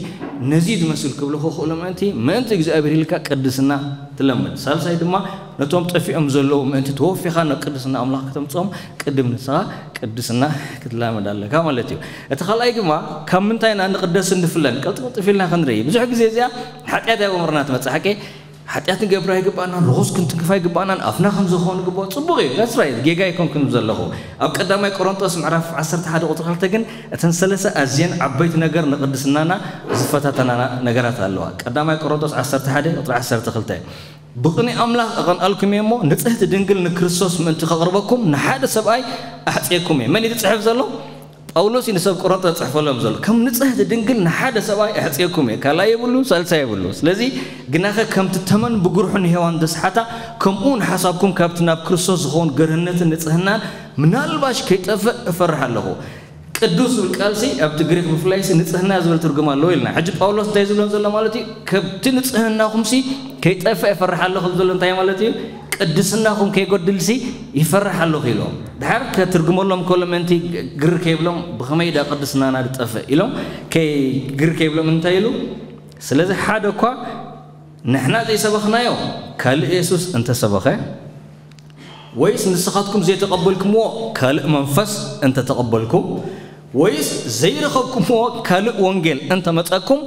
ነዚ ዝመስል ክብልኹ ክእሉ ምእንቲ፣ ምእንቲ እግዚኣብሔር ኢልካ ቅድስና ትለምድ። ሳልሳይ ድማ ነቶም ጠፊኦም ዘለዉ ምእንቲ ተወፊኻ ናብ ቅድስና ኣምላኽ ከተምፅኦም ቅድም ንስኻ ቅድስና ክትላመድ ኣለካ ማለት እዩ። እቲ ካልኣይ ድማ ካብ ምንታይ ኢና ንቅደስ እንፍለን? ቅልጥፍጥፍ ኢልና ክንርኢ። ብዙሕ ግዜ እዚኣ ሓጢኣት ኣብ ኣእምሮና ትመጽእ ሓቂ። ሓጢኣት ንገብር ኣይግባእናን፣ ርኹስ ክንትንክፍ ኣይግባእናን፣ ኣፍና ከም ዝኾኑ ግባኦ። ጽቡቕ እዩ፣ that's right፣ ጌጋ ኣይኮንኩን ዘለኹ። ኣብ ቀዳማይ ቆሮንጦስ ምዕራፍ ዓሰርተ ሓደ ቁጽሪ ክልተ ግን እተን ሰለስተ ኣዝየን ዓበይቲ ነገር ንቅድስናና ዝፈታተናና ነገራት ኣለዋ። ቀዳማይ ቆሮንጦስ ዓሰርተ ሓደ ቁጽሪ ዓሰርተ ክልተ፣ ብቕንኢ ኣምላኽ እቐንኣልኩም እየ እሞ፣ ንጽህቲ ድንግል ንክርስቶስ ምእንቲ ከቕርበኩም ንሓደ ሰብኣይ ኣሕጽየኩም እየ። መን እዩ ዝጽሕፍ ዘሎ? ጳውሎስ እዩ ንሰብ ቆሮንቶስ ዝጽሕፈሎም ዘሎ። ከም ንጽህቲ ድንግል ንሓደ ሰብኣይ ኣሕጽየኩም እየ። ካልኣይ የብሉ፣ ሳልሳይ የብሉ። ስለዚ ግናኸ ከምቲ ተመን ብጉርሑ ንሄዋን ዘስሓታ፣ ከምኡ ንሓሳብኩም ካብቲ ናብ ክርስቶስ ዝኸውን ገርህነትን ንጽህናን ምናልባሽ ከይጠፍእ እፈርሕ ኣለኹ። ቅዱስ ዝብል ቃልሲ ኣብቲ ግሪክ ብፍላይሲ ንጽህና ዝብል ትርጉም ኣለዎ ኢልና። ሕጂ ጳውሎስ እንታይ ዝብሎም ዘሎ ማለት እዩ? ከብቲ ንጽህናኹምሲ ከይጠፍእ እፈርሕ ኣለኹ ዝብል ዘሎ እንታይ ማለት እዩ? ቅድስናኹም ከይጎድልሲ ይፈርሕ ኣለኹ ኢሎም። ድሓር ከትርጉመሎም ከሎ ምእንቲ ግር ከይብሎም፣ ብኸመይ ዳ ቅድስናና ዝጠፍእ ኢሎም፣ ከይ-፣ ግር ከይብሎም እንታይ ኢሉ? ስለዚ ሓደ እኳ ንሕና ዘይሰበኽናዮ ካልእ የሱስ እንተሰበኸ፣ ወይስ ንስኻትኩም ዘይተቐበልኩምዎ ካልእ መንፈስ እንተተቐበልኩም፣ ወይስ ዘይረኸብኩምዎ ካልእ ወንጌል እንተመጸኩም፣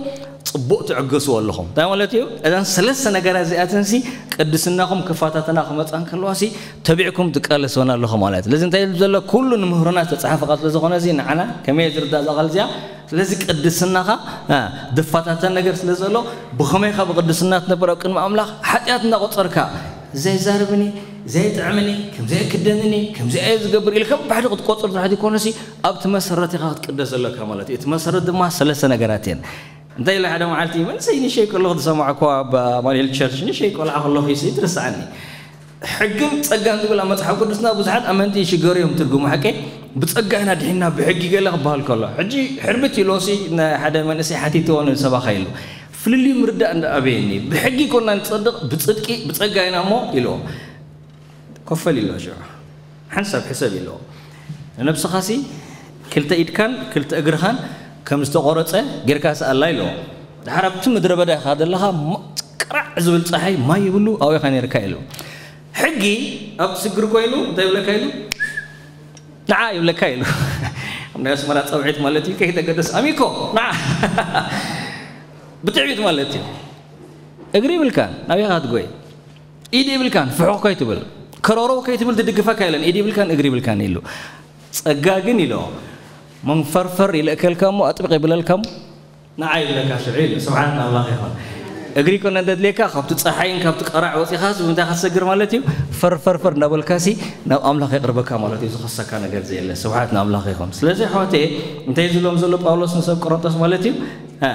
ጽቡቕ ትዕገስዎ ኣለኹም። እንታይ ማለት እዩ? እዘን ሰለስተ ነገራት እዚኣተንሲ ቅድስናኹም ክፈታተና ክመጻ እንከለዋሲ ተቢዕኩም ትቃለስወን ኣለኹም ማለት እዩ። ስለዚ እንታይ ይብል ዘሎ? ኩሉ ንምህሮና ዝተጻሕፈ ቃል ስለ ዝኾነ እዚ ንዓና ከመይ ዝርዳእ እዛ ቃል እዚኣ? ስለዚ ቅድስናኻ፣ እ፣ ዝፈታተን ነገር ስለ ዘሎ፣ ብኸመይ ኢኻ ብቅድስና ትነብር ኣብ ቅድሚ ኣምላኽ? ሓጢኣት እናቖጸርካ፣ "እዚ ኣይዛረብን እየ፣ እዚ ኣይጥዕምን እየ፣ ከምዚ ኣይክደንን እየ፣ ከምዚ ኣየ ዝገብር" ኢልካ ብባሕዲ ክትቆጽር ጥራሕ ዘይኮነሲ፣ ኣብቲ መሰረት ኢኻ ክትቅደስ ዘለካ ማለት እዩ። እቲ መሰረት ድማ ሰለስተ ነገራት እየን። እንታይ ኢለ ሓደ መዓልቲ መንእሰይ ንእሽተይ ከለኹ ዝሰማዕኩዋ ኣብ ኣማኑኤል ቸርች ንእሽተይ ቆልዓ ከለኹ እዩ ትርስዓኒ። ሕግን ጸጋን ዝብል ኣብ መጽሓፍ ቅዱስና ብዙሓት ኣመንቲ ይሽገሩ እዮም ትርጉሙ ሓቂ። ብጸጋ ኢና ድሒንና ብሕጊ ገለ ክበሃል ከሎ። ሕጂ ሕርብት ኢሎሲ ንሓደ መንእሰይ ሓቲትዎ ንሰባኻ ኢሉ። ፍልልዩ ምርዳእ እንዳ ኣበየኒ። ብሕጊ ኮና ንጸድቕ፣ ብጽድቂ፣ ብጸጋ ኢና እሞ ኢልዎ። ኮፈል ኢሎ ሽዑ። ሓንሳብ ሕሰብ ኢልዎ። ንነብስኻሲ ክልተ ኢድካን ክልተ እግርኻን ከም ዝተቖረጸ ጌርካ ስኣላ ኢልዎ። ድሓር ኣብቲ ምድረ በዳ ኢኻ ዘለኻ፣ ማ-፣ ቅራዕ ዝብል ጸሓይ ማይ ይብሉ ኣብኡ ኢኻ ኔርካ ኢሉ። ሕጊ ኣብ ትስግር ኮይኑ እንታይ ይብለካ ኢሉ? ንዓ ይብለካ ኢሉ። ኣብ ናይ ኣስመራ ጸውዒት ማለት እዩ፣ ከይተገደስ ኣሚኮ፣ ንዓ። ብትዕቢት ማለት እዩ። እግሪ ይብልካን፣ ናበይ ኢኻ ትጎይ? ኢድ ይብልካን፣ ፍሑኽ ከይትብል። ከረሮ ከይትብል ትድግፈካ የለን፣ ኢድ ይብልካን፣ እግሪ ይብልካን ኢሉ። ጸጋ ግን ኢሎ፣ መንፈርፈር ይልእከልካ እሞ ኣጥብቕ ይብለልካ እሞ፣ ንዓ ይብለካ ሽዑ ኢሉ። ስብሓት ንኣምላኽ ይኹን። እግሪ ኮነ እንተድልየካ፣ ካብቲ ጸሓይን ካብቲ ቀራዕ ወጺኻስ ብምንታይ ኢኻ ትሰግር ማለት እዩ? ፈርፈርፈር እንዳበልካሲ ናብ ኣምላኽ የቕርበካ ማለት እዩ፣ ዝኸሰካ ነገር ዘየለ። ስብሓት ንኣምላኽ ይኹን። ስለዚ ኣሕዋተየ፣ እንታይ ዝብሎም ዘሎ ጳውሎስ ንሰብ ቆሮንቶስ ማለት እዩ? እ፣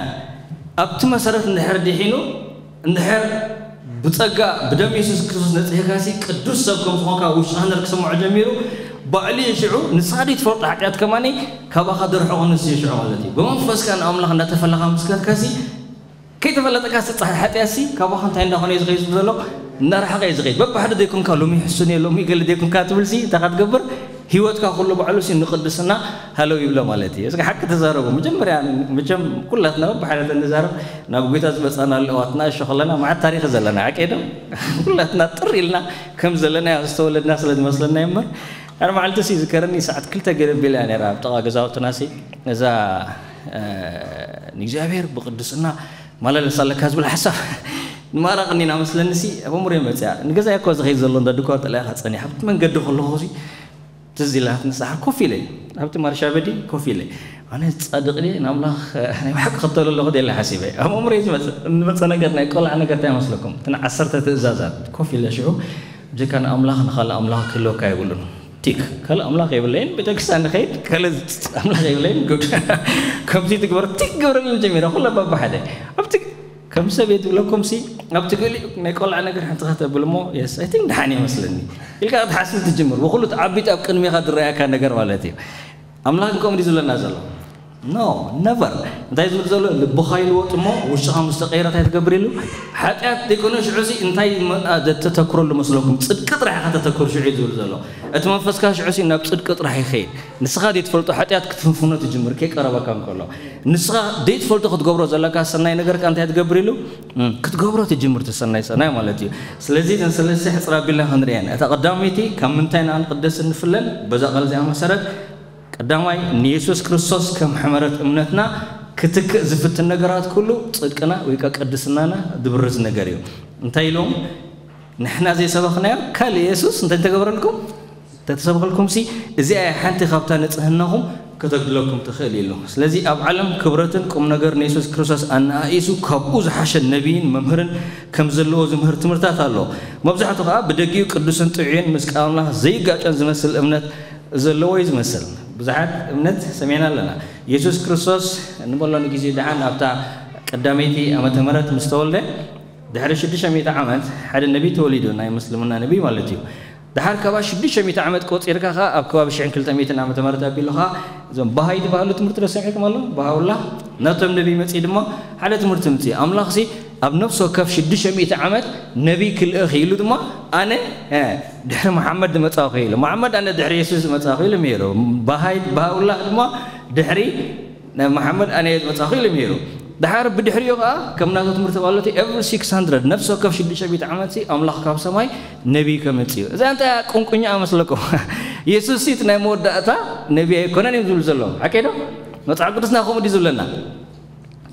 ኣብቲ መሰረት እንድሕር ድሒኑ፣ እንድሕር ብጸጋ ብደም የሱስ ክርስቶስ ነጺህካሲ ቅዱስ ሰብ ከም ዝኾንካ ውሽጥኻ እንድሕር ክስምዖ ጀሚሩ፣ ባዕሉ እዩ ሽዑ ንስኻ ዘይትፈልጦ ሓጢኣት ከማኒ ካባኻ ደርሕቖ ንሱ እዩ ሽዑ ማለት እዩ። ብመንፈስካ ንኣምላኽ እንዳተፈለኻ ምስ ከድካሲ፣ ከይተፈለጠካ ዝጸሓ ሓጢኣትሲ ካባኻ እንታይ እንዳኾነ እዩ ዝኸይድ ዘሎ? እናረሓቐ እዩ ዝኸይድ። በብሓደ ዘይኮንካ ሎሚ ሕሱን እየ፣ ሎሚ ገለ ዘይኮንካ ትብልሲ እንታይ ኢኻ ትገብር? ህይወትካ ኩሉ ባዕሉሲ ንቅድስና ሃለው ይብሎ ማለት እዩ። እስኪ ሓቂ ተዛረቡ። መጀመርያ መቸም ኩላትና በብሓደ ተንዛረብ፣ ናብ ጎይታ ዝመጻና ኣለዋትና እሾ ከለና መዓት ታሪኽ ዘለና ሓቂ ዶ? ኩላትና ጥር ኢልና ከም ዘለና ዝተወለድና ስለ ዝመስለና እምበር። ሓደ መዓልቲ ሲ ዝከረኒ ሰዓት ክልተ ገለ ቢላ እያ ነይራ ኣብ ጥቓ ገዛውትና ሲ እዛ፣ እ፣ ንእግዚኣብሔር ብቅድስና ማላለስ ኣለካ ዝብል ሓሳብ ንማራቕኒ ኢና መስለኒ ሲ ኣብ ኣእምሮይ መጽያ። ንገዛይ እኮ ዝኸይድ ዘሎ እንዳ ድኳን ጥላይኻ ጸኒሕ ኣብቲ መንገዲ ከለኹ ሲ ትዝ ኢላ ንስሓ ኮፍ ኢለ ኣብቲ ማርሻ በዲ ኮፍ ኢለ ኣነ ጻድቕ ድየ ንኣምላኽ ናይ ብሓቂ ክተሎ ኣለኹ ደለ ሓሲበ ኣብ ኣእምሮይ ዝመጽእ ንመጸ ነገር ናይ ቆልዓ ነገር እንታይ መስለኩም? እቲ ዓሰርተ ትእዛዛት ኮፍ ኢለ ሽዑ ብጀካ ንኣምላኽ ንኻልእ ኣምላኽ ክህልወካ የብሉን። ቲክ ካልእ ኣምላኽ የብለይን ቤተክርስትያን ንኸይድ ካልእ ኣምላኽ የብለይን። ጉድ ከምዚ ትግበር ቲክ ግበረልን ጀሚረ ኩለ ባባሓደ ኣብቲ ከም ሰብ እየ ዝብለኩም ሲ ኣብቲ ገሊኡ ናይ ቆልዓ ነገር ሓንቲ ከተብል እሞ የስ ኣይ ቲንክ ደሓን እየ መስለኒ ኢልካ ክትሓስብ ትጅምር። ብኩሉ ተዓቢጥ ኣብ ቅድሚኻ ዝረኣየካ ነገር ማለት እዩ። ኣምላኽ ግን ከምኡ ድዩ ዝብለና ዘሎ? No, never። እንታይ ዝብል ዘሎ? ልብኻ ይልወጥ እሞ ውሽጥኻ ምስ ተቐይረ እንታይ ትገብር ኢሉ? ሓጢኣት ደይኮነ ሽዑ ሲ እንታይ መ- ኣ- ዘተተክረሉ መስለኩም? ጽድቂ ጥራሕ ኢኻ ተተክሩ ሽዑ እዩ ዝብል ዘሎ። እቲ መንፈስካ ሽዑ ሲ ናብ ጽድቂ ጥራሕ ይኸይድ። ንስኻ ዘይትፈልጦ ሓጢኣት ክትፍንፍኖ ትጅምር ከይቀረበካ እንከሎ። ንስኻ ዘይትፈልጦ ክትገብሮ ዘለካ ሰናይ ነገር ከ እንታይ ትገብር ኢሉ? እም፣ ክትገብሮ ትጅምር፣ ትሰናይ ሰናይ ማለት እዩ። ስለዚ እዘን ሰለስተ ሕፅር ኣቢልና ክንሪአን። እታ ቀዳመይቲ ካብ ምንታይ ኢና ክንቅደስ እንፍለን? በዛ ቃል እዚኣ መሰረት ቀዳማይ ንየሱስ ክርስቶስ ከም ሕመረት እምነትና ክትክእ ዝፍትን ነገራት ኩሉ ጽድቅና ወይ ከዓ ቅድስናና ድብርዝ ነገር እዩ። እንታይ ኢሎም? ንሕና ዘይሰበኽናዮ ካልእ የሱስ እንታይ እንተገበረልኩም? ተተሰብኸልኩም ሲ እዚኣ እያ ሓንቲ ካብታ ንጽህናኹም ከተጉድለኩም ትኽእል ኢሉ። ስለዚ ኣብ ዓለም ክብረትን ቁም ነገር ንየሱስ ክርስቶስ ኣነኣኢሱ ካብኡ ዝሓሸ ነቢይን መምህርን ከም ዘለዎ ዝምህር ትምህርታት ኣሎ። መብዛሕቱ ከኣ ብደጊኡ ቅዱስን ጥዑይን ምስ ቃል ኣምላኽ ዘይጋጨን ዝመስል እምነት ዘለዎ እዩ ዝመስል። ብዙሓት እምነት ሰሚዕና ኣለና። የሱስ ክርስቶስ ንበሎ ንግዜ ደሓን ኣብታ ቀዳመይቲ ዓመተ ምህረት ምስ ተወልደ ድሕሪ ሽዱሽተ ሚእቲ ዓመት ሓደ ነቢይ ተወሊዱ፣ ናይ ምስልምና ነቢይ ማለት እዩ። ደሓር ካባ ሽዱሽተ ሚእቲ ዓመት ቆጺርካ ኸኣ ኣብ ከባቢ ሽሕን ክልተ ሚእትን ዓመተ ምህረት ኣቢሉ ኸኣ እዞም ባሃይ ዝበሃሉ ትምህርቲ ዶ ሰሚዕኩም ኣሎ? ባሃውላ ናቶም ነቢይ መጺኡ ድማ ሓደ ትምህርቲ ምጽእ። ኣምላኽ ሲ ኣብ ነፍሲ ወከፍ ሽዱሽተ ሚእቲ ዓመት ነቢይ ክልእኽ ኢሉ ድማ ኣነ እ፣ ድሕሪ መሓመድ ዝመጻኹ ኢሉ። መሓመድ ኣነ ድሕሪ የሱስ ዝመጻኹ ኢሉ ምሂሩ። ባሃይ ባሃውላ ድማ ድሕሪ ናይ መሓመድ ኣነ እየ ዝመጻኹ ኢሉ ምሂሩ። ድሓር ብድሕሪኡ ኸኣ ከም ናቱ ትምህርቲ ማለት እዩ every six hundred ነፍሲ ወከፍ ሽዱሽተ ሚእቲ ዓመት ሲ ኣምላኽ ካብ ሰማይ ነቢይ ከምጽእ እዩ። እዛ እንታይ ቁንቁኛ መስለኩም? የሱስ ሲ እቲ ናይ መወዳእታ ነቢይ ኣይኮነን እዮም ዝብሉ ዘለዉ። ሓቀይ ዶ? መጽሓፍ ቅዱስና ከምኡ ድዩ ዝብለና?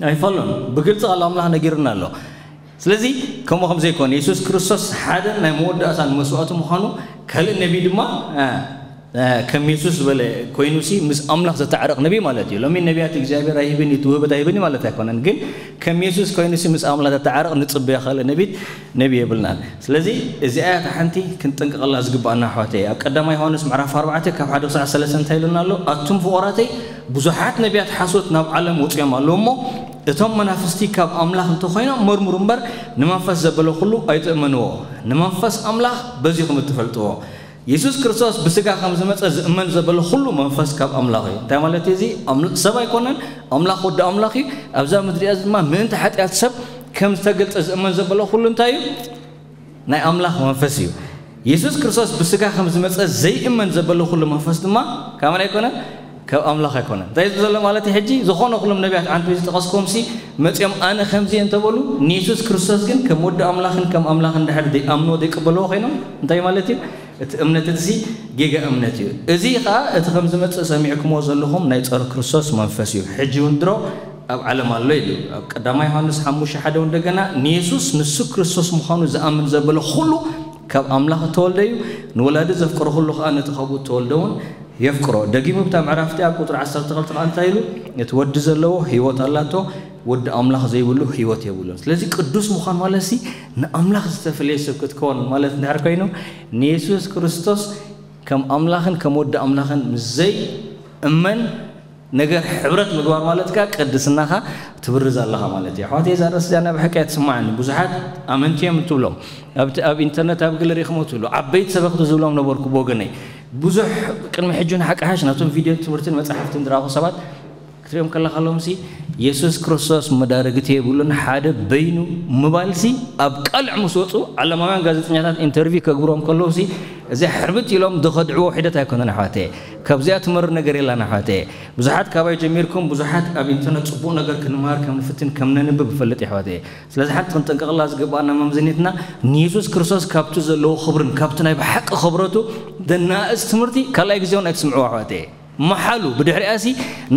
ኣይፈሉን። ብግልጺ ቃል ኣምላኽ ነጊሩና ኣሎ። ስለዚ ከምኡ ከም ዘይኮነ የሱስ ክርስቶስ ሓደ ናይ መወዳእታን መስዋእቱ ምዃኑ ካልእ ነቢይ ድማ እ፣ እ፣ ከም የሱስ ዝበለ ኮይኑሲ ምስ ኣምላኽ ዘተዓረቕ ነቢይ ማለት እዩ። ሎሚ ነቢያት እግዚኣብሔር ኣይህብን እዩ፣ ትውህበት ኣይህብን እዩ ማለት ኣይኮነን። ግን ከም የሱስ ኮይኑሲ ምስ ኣምላኽ ዘተዓረቕ ንጽበዮ ካልእ ነቢት ነቢይ የብልናን። ስለዚ እዚኣ እያ እታ ሓንቲ ክንጥንቀቐላ ዝግባኣና ኣሕዋተይ። ኣብ ቀዳማይ ዮሃንስ ምዕራፍ ኣርባዕተ ካብ ሓደ ክሳዕ ሰለስተ እንታይ ኢሉና ኣሎ? ኣቱም ፍቑራተይ ብዙሓት ነቢያት ሓሶት ናብ ዓለም ወፂኦም ኣለዉ እሞ እቶም መናፍስቲ ካብ ኣምላኽ እንተኾይኖም መርምሩ እምበር ንመንፈስ ዘበለ ኩሉ ኣይትእመንዎ። ንመንፈስ ኣምላኽ በዚኹም እትፈልጥዎ። የሱስ ክርስቶስ ብስጋ ከም ዝመጸ ዝእመን ዘበለ ኩሉ መንፈስ ካብ ኣምላኽ እዩ። እንታይ ማለት እዩ እዚ? ኣምል- ሰብ ኣይኮነን፣ ኣምላኽ ወዲ ኣምላኽ እዩ። ኣብዛ ምድሪ እያ ድማ ምእንቲ ሓጢኣት ሰብ ከም ዝተገልጸ ዝእመን ዘበለ ኩሉ እንታይ እዩ? ናይ ኣምላኽ መንፈስ እዩ። የሱስ ክርስቶስ ብስጋ ከም ዝመጸ ዘይእመን ዘበለ ኩሉ መንፈስ ድማ ካብ መን ኣይኮነን? ካብ ኣምላኽ ኣይኮነን። እንታይ እዩ ዘሎ ማለት እዩ? ሕጂ ዝኾነ ኩሎም ነቢያት ዓንቱ ዝጠቐስኩም ሲ መጺኦም ኣነ ከምዚ እየ እንተበሉ ንየሱስ ክርስቶስ ግን ከም ወዲ ኣምላኽን ከም ኣምላኽን ድሕር ዘይኣምንዎ ዘይቅበልዎ ኮይኖም እንታይ ማለት እዩ? እቲ እምነት እቲ ሲ ጌጋ እምነት እዩ። እዚ ኸኣ እቲ ከም ዝመጽእ ሰሚዕኩምዎ ዘለኹም ናይ ጸረ ክርስቶስ መንፈስ እዩ። ሕጂ እውን ድሮ ኣብ ዓለም ኣሎ ኢሉ። ኣብ ቀዳማይ ዮሃንስ ሓሙሽተ ሓደ እውን እንደገና ንየሱስ ንሱ ክርስቶስ ምዃኑ ዝኣምን ዘበለ ኩሉ ካብ ኣምላኽ እተወልደ እዩ። ንወላዲ ዘፍቅሮ ኩሉ ኸኣ ነቲ ካብኡ እተወልደ እውን የፍቅሮ። ደጊሙ ብታ ምዕራፍ እቲኣ ኣብ ቁጽሪ ዓሰርተ ክልተ ኸኣ እንታይ ኢሉ? እቲ ወዲ ዘለዎ ህይወት ኣላቶ፣ ወዲ ኣምላኽ ዘይብሉ ህይወት የብሉን። ስለዚ ቅዱስ ምዃን ማለት ሲ ንኣምላኽ ዝተፈለየ ሰብ ክትከውን ማለት እንድሕር ኮይኑ ንየሱስ ክርስቶስ ከም ኣምላኽን ከም ወዲ ኣምላኽን ምስ ዘይእመን ነገር ሕብረት ምግባር ማለት ከኣ ቅድስናኻ ትብርዝ ኣለኻ ማለት እዩ። ኣሕዋተይ እዛ ርእሲ እዚኣ ናይ ብሓቂ እያ ትስምዓኒ። ብዙሓት ኣመንቲ እዮም እትብሎም ኣብቲ ኣብ ኢንተርነት ኣብ ገለ ርኢኹሞ ትብሉ ዓበይቲ ሰበኽቲ ዝብሎም ነበርኩ ብወገነይ። ብዙሕ ቅድሚ ሕጂ ንሓቂ ሓሽ ናቶም ቪድዮን ትምህርትን መጻሕፍትን ዝረኣኹ ሰባት ክትሪኦም ከለኻ ሎምሲ የሱስ ክርስቶስ መዳርግቲ የብሉን ሓደ በይኑ ምባልሲ ኣብ ቃልዕ ምስ ወፁ ዓለማውያን ጋዜጠኛታት ኢንተርቪው ከግብሮም ከለውሲ እዚ ሕርብት ኢሎም ዝኸድዕዎ ሒደት ኣይኮነን ኣሕዋተየ። ካብዚኣ ትመር ነገር የላን ኣሕዋተየ። ብዙሓት ካባይ ጀሚርኩም ብዙሓት ኣብ ኢንተርነት ፅቡቕ ነገር ክንመሃር ከም ንፍትን ከም ነንብብ እፈልጥ ኣሕዋተየ። ስለዚ ሓንቲ ክንጥንቀቕላ ዝግባኣና መምዘኒትና ንየሱስ ክርስቶስ ካብቲ ዘለዎ ክብርን ካብቲ ናይ ብሓቂ ክብረቱ ደናእስ ትምህርቲ ካልኣይ ግዜ እውን ኣይትስምዕዎ ኣሕዋተየ። መሓሉ ብድሕሪኣሲ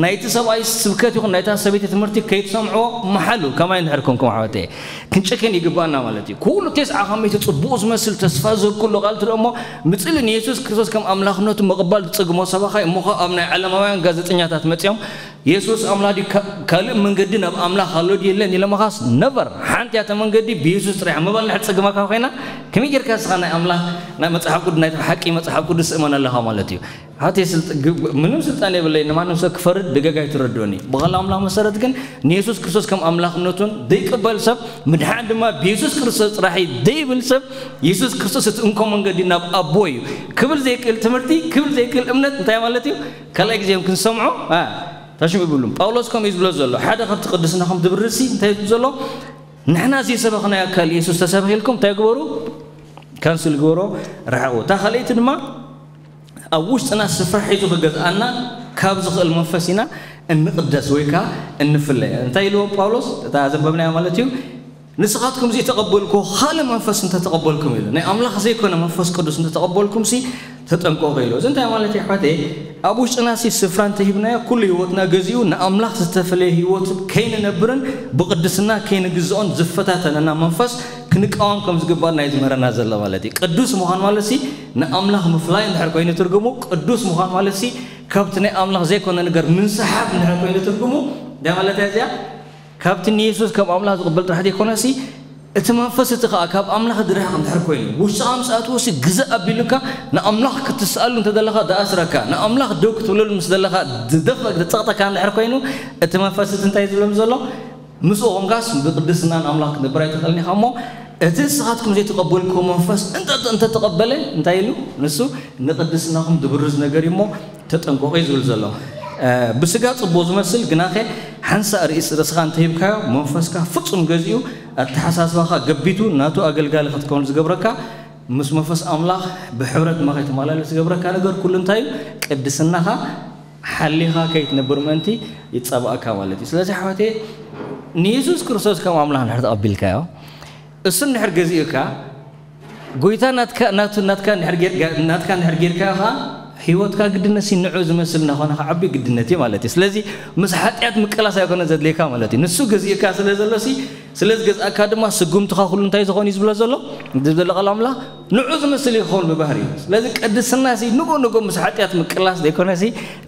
ናይቲ ሰብኣይ ስብከት ይኹን ናይታ ሰበይቲ ትምህርቲ ከይትሰምዕዎ መሓሉ። ከማይ እንድሕር ኮንኩም ኣሕዋተየ ክንጨክን ይግባኣና ማለት እዩ። ኩሉ ቴስዓ ከመይቲ ፅቡቕ ዝመስል ተስፋ ዝህብ ኩሉ ቃል ትርእሞ ምፅሊ ንየሱስ ክርስቶስ ከም ኣምላኽነቱ ምቕባል ዝፀግሞ ሰባኻይ እሞ ኸ ኣብ ናይ ዓለማውያን ጋዜጠኛታት መፂኦም የሱስ ኣምላኽ ድዩ? ካ- ካልእ መንገዲ ናብ ኣምላኽ ኣሎ ድዩ የለን ኢሎምኻስ ነቨር። ሓንቲ እያ እታ መንገዲ ብየሱስ ጥራሕ ምባል ንሕር ፀግማካ ኮይና ከመይ ጌርካ እስኻ ናይ ኣምላኽ ናይ መፅሓፍ ቅዱስ ናይ ሓቂ መፅሓፍ ቅዱስ እመን ኣለኻ ማለት እዩ። ሓቲ ስልጥ- ግ- ምንም ስልጣን የብለይ ንማንም ሰብ ክፈርድ ደገጋ ኣይትረድኦኒ። ብቓል ኣምላኽ መሰረት ግን ንየሱስ ክርስቶስ ከም ኣምላኽነቱን ዘይቅበል ሰብ ምድሓን ድማ ብየሱስ ክርስቶስ ጥራሕ እዩ ዘይብል ሰብ የሱስ ክርስቶስ እቲ እንኮ መንገዲ ናብ ኣቦ እዩ ክብል ዘይክእል ትምህርቲ ክብል ዘይክእል እምነት እንታይ ማለት እዩ? ካልኣይ ግዜ እዮም ክንሰምዖ ኣ፣ ታሽም ይብሉም። ጳውሎስ ከምኡ እዩ ዝብሎ ዘሎ። ሓደ ካብቲ ቅድስናኹም ድብርሲ እንታይ እዩ ዘሎ? ንሕና ዘይሰበኽናዮ ኣካል ኢየሱስ ተሰበኺልኩም እንታይ ግበሩ? ካንስል ግበሮ፣ ርሓቑ። እታ ካልኣይቲ ድማ ኣብ ውሽጥና ስፍራ ሒዙ ክገዝኣና ካብ ዝኽእል መንፈስ ኢና እንቕደስ ወይ ከዓ እንፍለ። እንታይ ኢልዎም ጳውሎስ? እታ ዘንበብናያ ማለት እዩ። ንስኻትኩም ዘይተቐበልኩ ካልእ መንፈስ እንተተቐበልኩም ኢሉ፣ ናይ ኣምላኽ ዘይኮነ መንፈስ ቅዱስ እንተተቐበልኩም ሲ ተጠንቀቑ ኢሉ። እዚ እንታይ ማለት እዩ ኣሕዋተይ? ኣብ ውሽጥና ሲ ስፍራ እንተሂብናዮ ኩሉ ህይወትና ገዚኡ ንኣምላኽ ዝተፈለየ ህይወት ከይንነብርን ብቕድስና ከይንግዝኦን ዝፈታተነና መንፈስ ክንቃወም ከም ዝግባና እዩ ዝምህረና ዘሎ ማለት እዩ። ቅዱስ ምዃን ማለት ሲ ንኣምላኽ ምፍላይ እንድሕር ኮይኑ ትርጉሙ፣ ቅዱስ ምዃን ማለት ሲ ካብቲ ናይ ኣምላኽ ዘይኮነ ነገር ምንስሓብ እንድሕር ኮይኑ ትርጉሙ እንታይ ማለት እያ እዚኣ? ካብቲ ንየሱስ ከም ኣምላኽ ዝቕበል ጥራሕ ዘይኮነሲ፣ እቲ መንፈስ እቲ ኸኣ ካብ ኣምላኽ ድርሕቕ እንድሕር ኮይኑ ውሽጥኻ ምስ ኣትዎ ሲ ግዛእ ኣቢሉካ ንኣምላኽ ክትስኣሉ እንተ ዘለኻ ደኣስረካ፣ ንኣምላኽ ደው ክትብለሉ ምስ ዘለኻ ድደፍ ድጸቕጠካ እንድሕር ኮይኑ፣ እቲ መንፈስ እቲ እንታይ ዝብሎም ዘሎ? ምስኡ ኾንካስ ብቅድስና ንኣምላኽ ክትነብር ኣይትኽእልን ኢኻ እሞ፣ እቲ ንስኻትኩም ዘይተቐበልክዎ መንፈስ እንተ እንተ ተቐበለ እንታይ ኢሉ? ንሱ ንቅድስናኹም ድብርዝ ነገር እዩ እሞ ተጠንቀቑ እዩ ዝብል ዘሎ። ብስጋ ጽቡቕ ዝመስል ግናኸ ሓንሳእ ርእስ ርእስኻ እንተሂብካዮ መንፈስካ ፍጹም ገዚኡ ኣተሓሳስባኻ ገቢቱ ናቱ ኣገልጋሊ ክትከውን ዝገብረካ ምስ መንፈስ ኣምላኽ ብሕብረት ድማ ከይተመላለስ ዝገብረካ ነገር ኩሉ እንታይ እዩ? ቅድስናኻ ሓሊኻ ከይትነብር ምእንቲ ይጻባእካ ማለት እዩ። ስለዚ ኣሕዋተየ ንየሱስ ክርስቶስ ከም ኣምላኽ እንድሕር ተቐቢልካዮ እሱ እንድሕር ገዚኡካ ጎይታ ናትካ ናቱ ናትካ እንድሕር ጌርካ ናትካ እንድሕር ጌርካዮ ኸዓ ህይወትካ ግድነት ሲ ንዑ ዝመስል እናኾነ ክዓቢ ግድነት እዩ ማለት እዩ። ስለዚ ምስ ሓጢኣት ምቅላስ ኣይኮነ ዘድልየካ ማለት እዩ። ንሱ ገዚኡካ ስለ ዘሎ ሲ ስለ ዝገዝኣካ ድማ ስጉምትኻ ኩሉ እንታይ ዝኾን እዩ ዝብሎ ዘሎ? ዝብሎ ቃል ኣምላኽ ንዑ ዝመስል እዩ ክኸውን ብባህሪ እዩ። ስለዚ ቅድስና ሲ ንጉ ንጉ ምስ ሓጢኣት ምቅላስ ዘይኮነ ሲ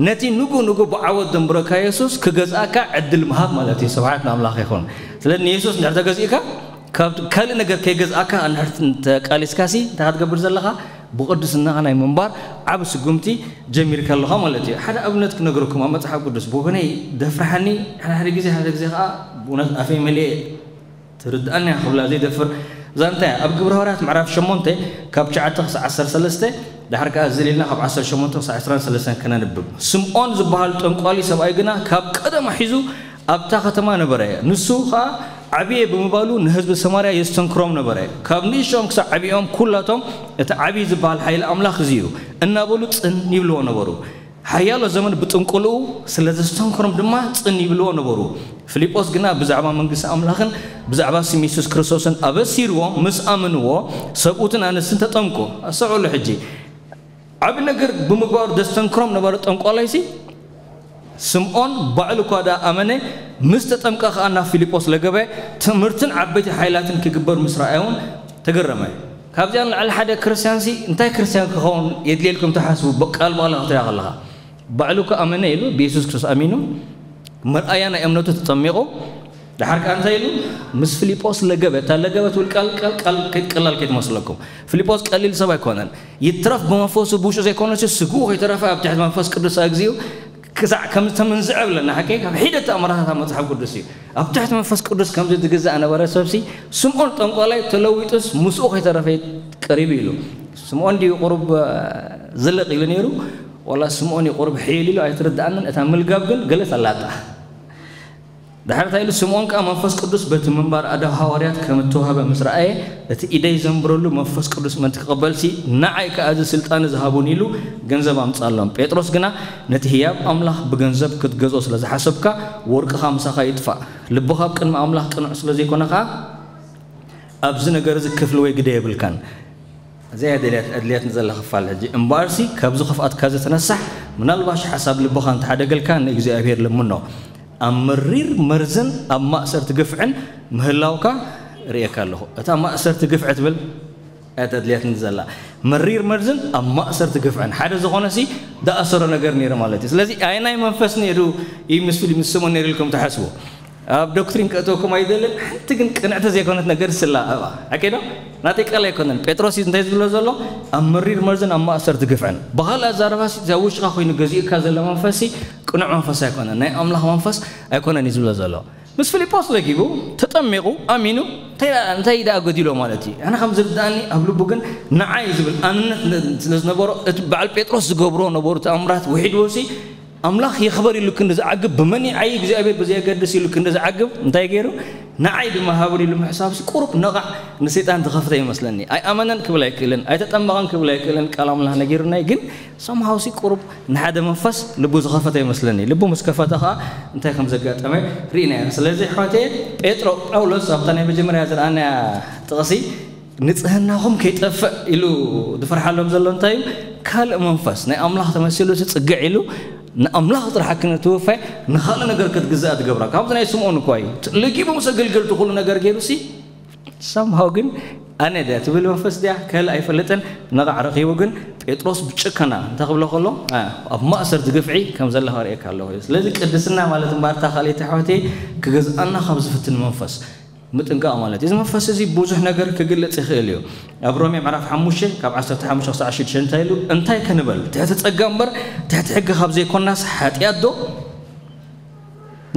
ነቲ ንጉ ንጉ ብዓወት ዘንብረካ የሱስ ክገዝኣካ ዕድል ምሃብ ማለት እዩ። ስብሓት ንኣምላኽ ይኹን። ስለዚ ንየሱስ እንድሕር ተገዚእካ ካብ ካልእ ነገር ከይገዝኣካ እንድሕር ተቃሊስካ ሲ እንታይ ክትገብር ዘለኻ? ብቕድስናኻ ናይ ምንባር ዓቢ ስጉምቲ ጀሚርካ ኣለኻ ማለት እዩ። ሓደ ኣብነት ክነግረኩም ኣብ መጽሓፍ ቅዱስ ብወገነይ ደፍርሓኒ ሓደ ሓደ ግዜ ሓደ ግዜ ኸዓ ብእውነት ኣፈይ መሊኤ ትርድኣኒ እያ ክብላ ዘይደፍር እዛ እንታይ እያ? ኣብ ግብረ ሃዋርያት ምዕራፍ ሸሞንተ ካብ ትሽዓተ ክሳዕ ዓሰርተ ሰለስተ ድሓር ከኣ ዝል ኢልና ካብ ዓሰርተ ሸሞንተ ክሳዕ ዕስራን ሰለስተን ከነንብብ። ስምዖን ዝበሃል ጠንቋሊ ሰብኣይ ግና ካብ ቀደም ኣሒዙ ኣብታ ከተማ ነበረ። ንሱ ኸኣ ዓብየ ብምባሉ ንህዝቢ ሰማርያ የስተንክሮም ነበረ። ካብ ንእሽኦም ክሳብ ዓቢኦም ኩላቶም እቲ ዓቢ ዝበሃል ሓይሊ ኣምላኽ እዚ እዩ እናበሉ ጽን ይብልዎ ነበሩ። ሓያሎ ዘመን ብጥንቁልኡ ስለ ዘስተንክሮም ድማ ጽን ይብልዎ ነበሩ። ፊልጶስ ግና ብዛዕባ መንግስቲ ኣምላኽን ብዛዕባ ስም የሱስ ክርስቶስን ኣበሲርዎ ምስ ኣመንዎ ሰብኡትን ኣንስትን ተጠምቁ። ኣስተውዕሉ ሕጂ ዓቢ ነገር ብምግባሩ ዘስተንክሮም ነበረ ጠንቋላይሲ ስምዖን ባዕሉ እኳ ደኣ ኣመነ፣ ምስ ተጠምቀ ኸኣ ናብ ፊልጶስ ለገበ፣ ትምህርትን ዓበይቲ ሓይላትን ክግበር ምስ ረኣየ እውን ተገረመ። ካብዚኣ ንላዕሊ ሓደ ክርስትያንሲ እንታይ ክርስትያን ክኸውን የድልየልኩም ትሓስቡ? ቃል ብቓል ክትሪኣ ከለኻ ባዕሉ እኳ ኣመነ ኢሉ ብየሱስ ክርስቶስ ኣሚኑ መርኣያ ናይ እምነቱ ተጠሚቑ ድሓር ከኣ እንታይ ኢሉ ምስ ፊልጶስ ለገበ። እታ ለገበ ትብል ቃል ቃል ቃል ከይትቀላል ከይትመስለኩም። ፊልጶስ ቀሊል ሰብ ኣይኮነን። ይትረፍ ብመንፈሱ ብውሽጡ ዘይኮነሲ ስግኡ ከይተረፈ ኣብ ትሕቲ መንፈስ ቅዱስ ኣግዚኡ ክሳዕ ከም ዝተመንዝዐ ብለና ሓቂ ካብ ሒደት ተኣምራታት ኣብ መጽሓፍ ቅዱስ እዩ። ኣብ ትሕቲ መንፈስ ቅዱስ ከም ዝትግዛእ ነበረ ሰብሲ ስምዖን ጠንቋላይ ተለዊጡስ ምስኡ ከይተረፈ ቀሪቡ ኢሉ። ስምዖን ድዩ ቁሩብ ዝልቕ ኢሉ ነይሩ? ዋላ ስምዖን እዩ ቁሩብ ሕይል ኢሉ ኣይትርድኣንን። እታ ምልጋብ ግን ገለ ተላጣ። ድሓር እንታይ ኢሉ? ስምዖን ከኣ መንፈስ ቅዱስ በቲ ምንባር ኣደ ሃዋርያት ከም እተዋህበ ምስ ረኣየ፣ እቲ ኢደይ ዘንብረሉ መንፈስ ቅዱስ ምእንቲ ክቕበልሲ ንዓይ ከኣ እዚ ስልጣን እዚ ሃቡኒ ኢሉ ገንዘብ ኣምጽኣሎም። ጴጥሮስ ግና ነቲ ህያብ ኣምላኽ ብገንዘብ ክትገዝኦ ስለ ዝሓሰብካ ወርቅኻ ምሳኻ ይጥፋእ። ልብኻ ኣብ ቅድሚ ኣምላኽ ቅኑዕ ስለ ዘይኮነ ከኣ ኣብዚ ነገር እዚ ክፍሊ ወይ ግደ የብልካን። እዚኣ እያ ደልያት- ኣድልያትኒ ዘላ ክፋል። ሕጂ እምበኣርሲ ካብዚ ክፍኣትካ ዘተነሳሕ ምናልባሽ ሓሳብ ልብኻ እንተሓደገልካ ንእግዚኣብሔር ልምኖ። ኣብ መሪር መርዝን ኣብ ማእሰርቲ ግፍዕን ምህላውካ ርእየካ ኣለኹ። እታ ማእሰርቲ ግፍዒ ትብል እያ ተድልያትኒ ዘላ። መሪር መርዝን ኣብ ማእሰርቲ ግፍዕን ሓደ ዝኾነሲ ዝኣሰሮ ነገር ነይሩ ማለት እዩ። ስለዚ ኣየናይ መንፈስ ነይሩ እዩ ምስ ፊልም ዝስሞ ነይሩ ኢልኩም ትሓስቡ? ኣብ ዶክትሪን ከእተወኩም ኣይደልን። ሓንቲ ግን ቅንዕቲ ዘይኮነት ነገር ስላ ኣብኣ ሓቂ ዶ? ናተይ ቃል ኣይኮነን። ጴጥሮስ እዩ እንታይ ዝብሎ ዘሎ? ኣብ መሪር መርዝን ኣብ ማእሰርቲ ግፍዕን። ብኻልእ ኣዛረባሲ እዚ ኣብ ውሽጥኻ ኮይኑ ገዚኡካ ዘሎ መንፈስሲ ቅኑዕ መንፈስ ኣይኮነን። ናይ ኣምላኽ መንፈስ ኣይኮነን እዩ ዝብሎ ዘሎ። ምስ ፊልጶስ ለጊቡ ተጠሚቑ ኣሚኑ እንታይ ደኣ- እንታይ ደኣ ጎዲሎ ማለት እዩ? ኣነ ከም ዝርድኣኒ ኣብ ልቡ ግን ንዓይ ዝብል ኣንነት ስለ ዝነበሮ እቲ በዓል ጴጥሮስ ዝገብሮ ነበሩ ተኣምራት ውሒድዎሲ ኣምላኽ ይኽበር ኢሉ ክንዲ ዝዓግብ፣ ብመን ይዓይ እግዚኣብሔር ብዘየገድስ ኢሉ ክንዲ ዝዓግብ እንታይ ገይሩ? ንዓይ ድማ ሃቡን ኢሉ ምሕሳብሲ ቁሩብ ነቓዕ ንሰይጣን ዝኸፍተ ይመስለኒ። ኣይኣመነን ክብል ኣይክእልን፣ ኣይተጠመቐን ክብል ኣይክእልን፣ ቃል ኣምላኽ ነጊሩናይ። ግን ሰምሃውሲ ቁሩብ ንሓደ መንፈስ ልቡ ዝኸፈተ ይመስለኒ። ልቡ ምስ ከፈተ ኸዓ እንታይ ከም ዘጋጠመ ርኢና ኢና። ስለዚ ኣሕዋተየ፣ ጴጥሮ ጳውሎስ ኣብታ ናይ መጀመርያ ዝረኣናያ ጥቕሲ ንጽህናኹም ከይጠፍእ ኢሉ ዝፈርሓሎም ዘሎ እንታይ እዩ? ካልእ መንፈስ ናይ ኣምላኽ ተመሲሉ፣ እዚ ጽግዕ ኢሉ ንኣምላኽ ጥራሕ ክነትውፋይ ንኻልእ ነገር ክትግዛእ ትገብራ። ካብዚ ናይ ስምዖን እኳ እዩ። ለጊቡ ምስ ኣገልገልቱ ኩሉ ነገር ገይሩ ሲ፣ ሰምሃው ግን ኣነ ድያ ትብል መንፈስ ድያ ካልእ ኣይፈልጥን። ነቓዕ ረኺቡ ግን ጴጥሮስ ብጭከና እንታይ ክብሎ ከሎ፣ ኣ፣ ኣብ ማእሰርቲ ግፍዒ ከም ዘለኻ ርእየካ ኣለኹ እዩ። ስለዚ ቅድስና ማለት እምበኣርታ ካልኣይቲ ኣሕዋተይ ክገዝኣና ካብ ዝፍትን መንፈስ ምጥንቃቕ ማለት እዩ። እዚ መንፈስ እዚ ብዙሕ ነገር ክግለጽ ይኽእል እዩ። ኣብ ሮሜ ምዕራፍ ሓሙሽተ ካብ ዓሰርተ ሓሙሽተ ክሳዕ ሽዱሽተ እንታይ ኢሉ? እንታይ ክንበል? ትሕቲ ጸጋ እምበር ትሕቲ ሕጊ ካብ ዘይኮናስ ሓጢኣት ዶ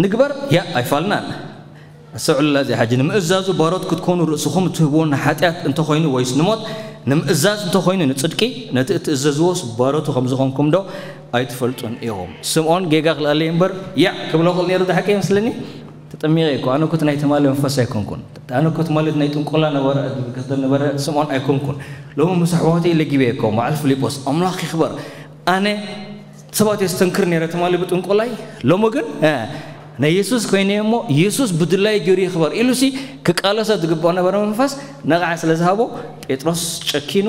ንግበር? ያ ኣይፋልናን። ኣስተውዕሉላ እዚኣ ሕጂ። ንምእዛዙ ባሮት ክትኮኑ ርእስኹም እትህብዎ ንሓጢኣት እንተኾይኑ ወይስ ንሞት ንምእዛዝ እንተኾይኑ ንጽድቂ፣ ነቲ እትእዘዝዎስ ባሮቱ ከም ዝኾንኩም ዶ ኣይትፈልጡን ኢኹም? ስምዖን ጌጋ ክልኣለይ እምበር ያዕ ክብሎ ክእል ነይሩ። ዝሓቂ ይመስለኒ። ተጠሚቐ እኮ፣ ኣነ እኮ እቲ ናይ ትማሊ መንፈስ ኣይኮንኩን። ኣነ እኮ ትማሊ ናይ ጥንቆላ ነበረ፣ ዝከተል ነበረ ስምዖን ኣይኮንኩን። ሎሚ ምስ ኣሕዋተይ ለጊበ እኮ፣ በዓል ፊልጶስ፣ ኣምላኽ ይኽበር። ኣነ ሰባት የስተንክር ነይረ ትማሊ ብጥንቆላይ፣ ሎሚ ግን፣ እ፣ ናይ የሱስ ኮይነ እሞ፣ የሱስ ብድላይ ገይሩ ይኽበር ኢሉሲ ክቃለሶ ዝግባኦ ነበረ መንፈስ ነቕዓ ስለ ዝሃቦ፣ ጴጥሮስ ጨኪኑ፣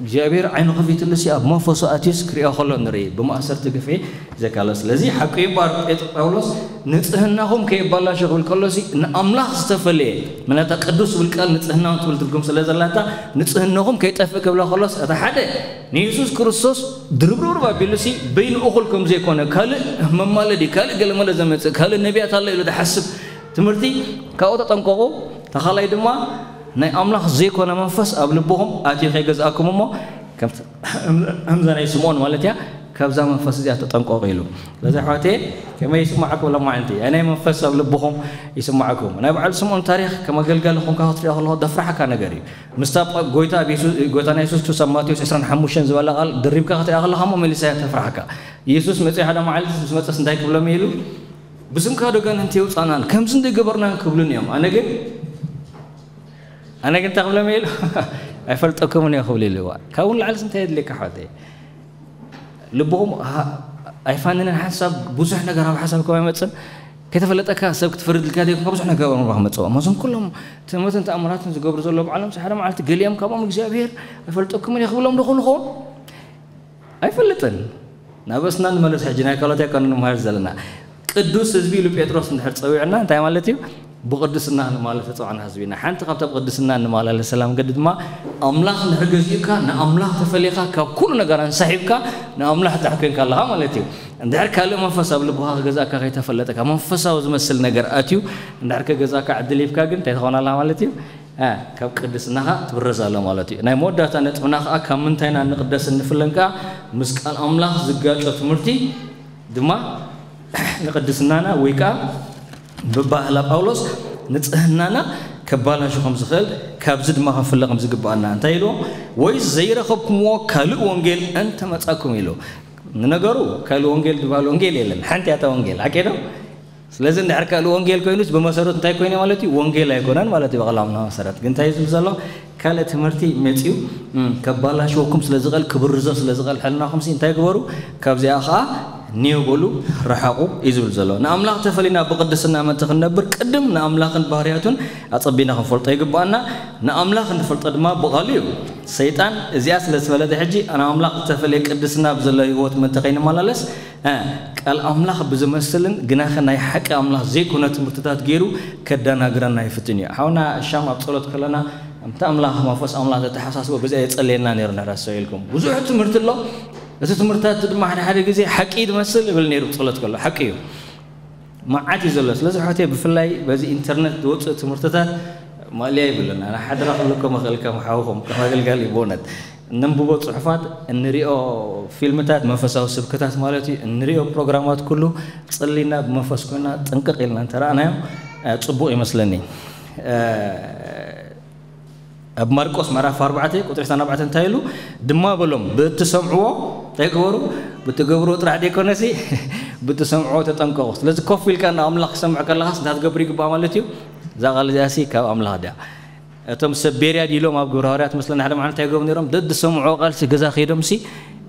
እግዚኣብሔር ዓይኑ ከፊትሉሲ ኣብ መንፈሱ ኣትዩስ ክሪኦ ከሎ ንርኢ፣ ብማእሰርቲ ግፍዒ ዘካለ። ስለዚ ሓቂ እዩ እምበኣር ጴጥ-፣ ጳውሎስ ንጽህናኹም ከየባላሾ ክብል ከሎሲ ንኣምላኽ ዝተፈለየ፣ ምክንያቱ ቅዱስ ዝብል ቃል ንጽህናውን ትብል ትርጉም ስለ ዘላታ፣ ንጽህናኹም ከይጠፍእ ክብላ ከሎስ፣ እቲ ሓደ ንየሱስ ክርስቶስ ድርብርብርብ ኣቢሉሲ በይኑ እኹል ከም ዘይኮነ፣ ካልእ መማለዲ፣ ካልእ ገለመለ ዘመጽእ፣ ካልእ ነቢያት ኣሎ ኢሉ ዝሓስብ ትምህርቲ ካብኡ ተጠንቀቑ። ተኻላይ ድማ ናይ ኣምላኽ ዘይኮነ መንፈስ ኣብ ልብኹም ኣትዩ ከይገዝኣኩም እሞ፣ ከምቲ፣ ከምዛ ናይ ስምዖን ማለት እያ፣ ካብዛ መንፈስ እዚኣ ተጠንቀቑ ኢሉ። ስለዚ ኣሕዋተየ፣ ከመይ ይስማዓኩም ሎማዓንቲ? ኣይ ናይ መንፈስ ኣብ ልብኹም ይስማዓኩም። ናይ በዓል ስምዖን ታሪኽ ከም ኣገልጋሊ ኾንካ ክትሪኦ ከለኹ ዘፍርሓካ ነገር እዩ። ምስታ ጳ-፣ ጎይታ ኣብ የሱስ፣ ጎይታና የሱስ ክርስቶስ ኣብ ማቴዎስ ዕስራን ሓሙሽተን ዝበላ ቃል ድሪብካ ክትሪኣ ከለኻ እሞ መሊሳ እያ ተፍርሓካ። የሱስ መጺኡ ሓደ መዓልቲ ምስ መጸስ እንታይ ክብሎም እዩ ኢሉ? ብስምካ ዶ ጋንንቲ የውጻእናን ከምዚ እንደ ገበርናን ክብሉን እዮም። ኣነ ግን፣ ኣነ ግን እንታይ ክብሎም እዩ ኢሉ? ኣይፈልጠኩምን እየ ክብል ኢሉ። እዋ፣ ካብኡ ንላዕሊስ እንታይ የድልየካ ኣሕዋተይ? ልብኹም ኣ-፣ ኣይፋንንን ሓንሳብ ብዙሕ ነገር ኣብ ሓሳብኩም ኣይመጽን። ከይተፈለጠካ ሰብ ክትፈርድ ኢልካ ዘይኮንካ ብዙሕ ነገር እዮም ክመጽኡ። እሞ እዞም ኩሎም ትእምርትን ተኣምራትን ዝገብሩ ዘለዉ ባዕሎም ሓደ መዓልቲ ገሊኦም ካብኦም እግዚኣብሔር ኣይፈልጠኩምን እየ ክብሎም ዶ ይኸውን? ኣይፈልጥን። ናብ ርእስና ንመለስ። ሕጂ ናይ ካልኦት ኣይኮነን ንመሃር ዘለና። ቅዱስ ህዝቢ ኢሉ ጴጥሮስ እንድሕር ጸዊዕና እንታይ ማለት እዩ? ብቅድስና ንማለስ ተጸዋዕና ህዝቢ ኢና። ሓንቲ ካብታ ብቅድስና ንመላለሰላ መንገዲ ድማ ኣምላኽ እንድሕር ገዚኡካ፣ ንኣምላኽ ተፈሊኻ፣ ካብ ኩሉ ነገር ኣንሳሒብካ ንኣምላኽ ጥራሕ ኮይንካ ኣለኻ ማለት እዩ። እንድሕር ካልእ መንፈስ ኣብ ልብኻ ክገዝኣካ ከይተፈለጠካ መንፈሳዊ ዝመስል ነገር ኣትዩ እንድሕር ከገዝኣካ ዕድል ሂብካ ግን እንታይ ትኾን ኣለኻ ማለት እዩ? እ፣ ካብ ቅድስናኻ ትብረዝ ኣሎ ማለት እዩ። ናይ መወዳእታ ነጥብና ኸዓ ካብ ምንታይ ኢና ንቕደስ እንፍለን ከኣ ምስ ቃል ኣምላኽ ዝጋጮ ትምህርቲ ድማ ንቅድስናና ወይ ከኣ ብባህላ ጳውሎስ ንጽህናና ከባላሹ ከም ዝኽእል ካብዚ ድማ ክንፍለ ከም ዝግብኣና እንታይ ኢልዎ? ወይ ዘይረኸብኩምዎ ካልእ ወንጌል እንተመጻኩም ኢሉ። ንነገሩ ካልእ ወንጌል ዝበሃል ወንጌል የለን። ሓንቲ እያ እታ ወንጌል። ሓቂ ዶ? ስለዚ እንድሕር ካልእ ወንጌል ኮይኑስ ብመሰረቱ እንታይ ኮይነ ማለት እዩ? ወንጌል ኣይኮነን ማለት እዩ ብቐላምና መሰረት። ግን እንታይ እዩ ዝብል ዘሎ? ካልእ ትምህርቲ መጺኡ፣ እም፣ ከባላሽወኩም ስለ ዝቐል፣ ክብርዞ ስለ ዝቐል ሕልናኹምሲ እንታይ ግበሩ? ካብዚኣ ኸዓ ንዮ በሉ፣ ርሓቑ እዩ ዝብል ዘሎ። ንኣምላኽ ተፈሊና ብቕድስና ምእንቲ ክንነብር ቅድም ንኣምላኽን ባህርያቱን ኣጸቢና ክንፈልጦ ይግብኣና። ንኣምላኽ እንፈልጦ ድማ ብቓሉ እዩ። ሰይጣን እዚኣ ስለ ዝፈለጠ ሕጂ ንኣምላኽ ዝተፈለየ ቅድስና ብዘለዎ ህይወት ምእንቲ ከይንመላለስ እ፣ ቃል ኣምላኽ ብዝመስልን ግናኸ ናይ ሓቂ ኣምላኽ ዘይኮነ ትምህርትታት ገይሩ ከደናግረና ይፍትን እዩ። ሓውና ሻም ኣብ ጸሎት ከለና፣ "እምታ ኣምላኽ፣ መንፈስ ኣምላኽ ዘተሓሳስቦ በዚኣ የጸልየና ነይሩ፣ ንሕረሰ" ኢልኩም። ብዙሕ ትምህርቲ ኣሎ። እቲ ትምህርትታት ድማ ሓደ ሓደ ግዜ ሓቂ ዝመስል ይብል ነይሩ ጸሎት ከሎ። ሓቂ እዩ። መዓት እዩ ዘሎ። ስለዚ ኣሕዋተይ፣ ብፍላይ በዚ ኢንተርነት ዝወጽእ ትምህርትታት ማእለያ የብሉን። ኣነ ሓደራ ክብለኩም እኽእል ከም ሓውኹም፣ ከም ኣገልጋሊ ብእውነት። እነንብቦ ጽሑፋት፣ እንሪኦ ፊልምታት፣ መንፈሳዊ ስብከታት ማለት እዩ፣ እንሪኦ ፕሮግራማት ኩሉ ጸሊና ብመንፈስ ኮይና ጥንቅቕ ኢልና እንተረኣናዮ፣ እ፣ ጽቡቕ ይመስለኒ። እ፣ ኣብ ማርቆስ ምዕራፍ ኣርባዕተ ቁጽሪ ዕስራን ኣርባዕተን እንታይ ኢሉ? "ድማ በሎም፣ ብእትሰምዕዎ እንታይ ግበሩ? ብትገብሮ ጥራሕ ደይኮነሲ ብትሰምዖ ተጠንቀቑ። ስለዚ ኮፍ ኢልካ ንኣምላኽ ክሰምዕ ከለኻስ እንታይ ክትገብር ይግባእ ማለት እዩ? እዛ ቃል እዚኣሲ ካብ ኣምላኽ ድያ? እቶም ሰብ ቤርያ ድኢሎም ኣብ ግብረ ሃዋርያት መስለና ሓደ መዓልቲ እንታይ ይገብሩ ነይሮም? ደድሰምዖ ቃልሲ ገዛ ከይዶምሲ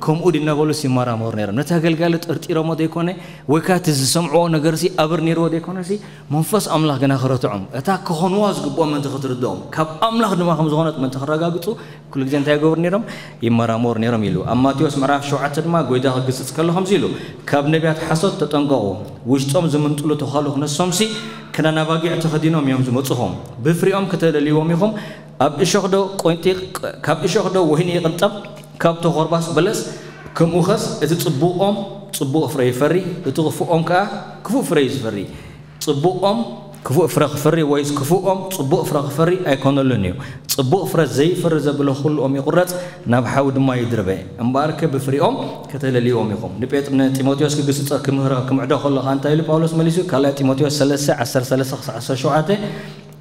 ከምኡ ድዩ እናበሉሲ ይመራመሩ ነይሮም። ነቲ ኣገልጋሊ ጠርጢሮሞ ዘይኮነ ወይ ከዓ እቲ ዝሰምዕዎ ነገርሲ ኣበር ነይርዎ ዘይኮነሲ መንፈስ ኣምላኽ ግና ክረትዖም እታ ክኾንዋ ዝግብኦም ምእንቲ ክትርድኦም ካብ ኣምላኽ ድማ ከም ዝኾነት ምእንቲ ክረጋግፁ ኩሉ ግዜ እንታይ ይገብሩ ነይሮም? ይመራመሩ ነይሮም ኢሉ። ኣብ ማቴዎስ ምዕራፍ ሸውዓተ ድማ ጎይታ ክግስጽ ከሎ ከምዚ ኢሉ፣ ካብ ነቢያት ሓሶት ተጠንቀቑ። ውሽጦም ዝምንጥሉ ተዃሉ ክነሶምሲ ክዳን ኣባጊዕ ተኸዲኖም እዮም ዝመጹኹም። ብፍሪኦም ከተለልይዎም ኢኹም። ኣብ እሾኽ ዶ ቆይንቲ ካብ እሾኽ ዶ ወይኒ ይቕንጠብ? ካብ ተኾርባስ በለስ? ከምኡኸስ እቲ ጽቡቕ ኦም ጽቡቕ ፍረ ይፈሪ፣ እቲ ክፉእ ኦም ከኣ ክፉእ ፍረ እዩ ዝፈሪ። ጽቡቕ ኦም ክፉእ ፍረ ክፈሪ ወይስ ክፉእ ኦም ጽቡቕ ፍረ ክፈሪ ኣይኮነሉን እዩ። ጽቡቕ ፍረ ዘይፈሪ ዘብለ ኩሉ ኦም ይቑረጽ፣ ናብ ሓዊ ድማ ይድርበ። እምበኣርከ ብፍሪኦም ከተለልይዎም ኢኹም። ንጴጥ-፣ ንጢሞቴዎስ ክግስጸ ክምህሮ ክምዕዶ ከሎ ከኣ እንታይ ኢሉ ጳውሎስ መሊሱ? ካልኣይ ጢሞቴዎስ ሰለስተ፣ ዓሰርተ ሰለስተ ክሳዕ ዓሰርተ ሸውዓተ፣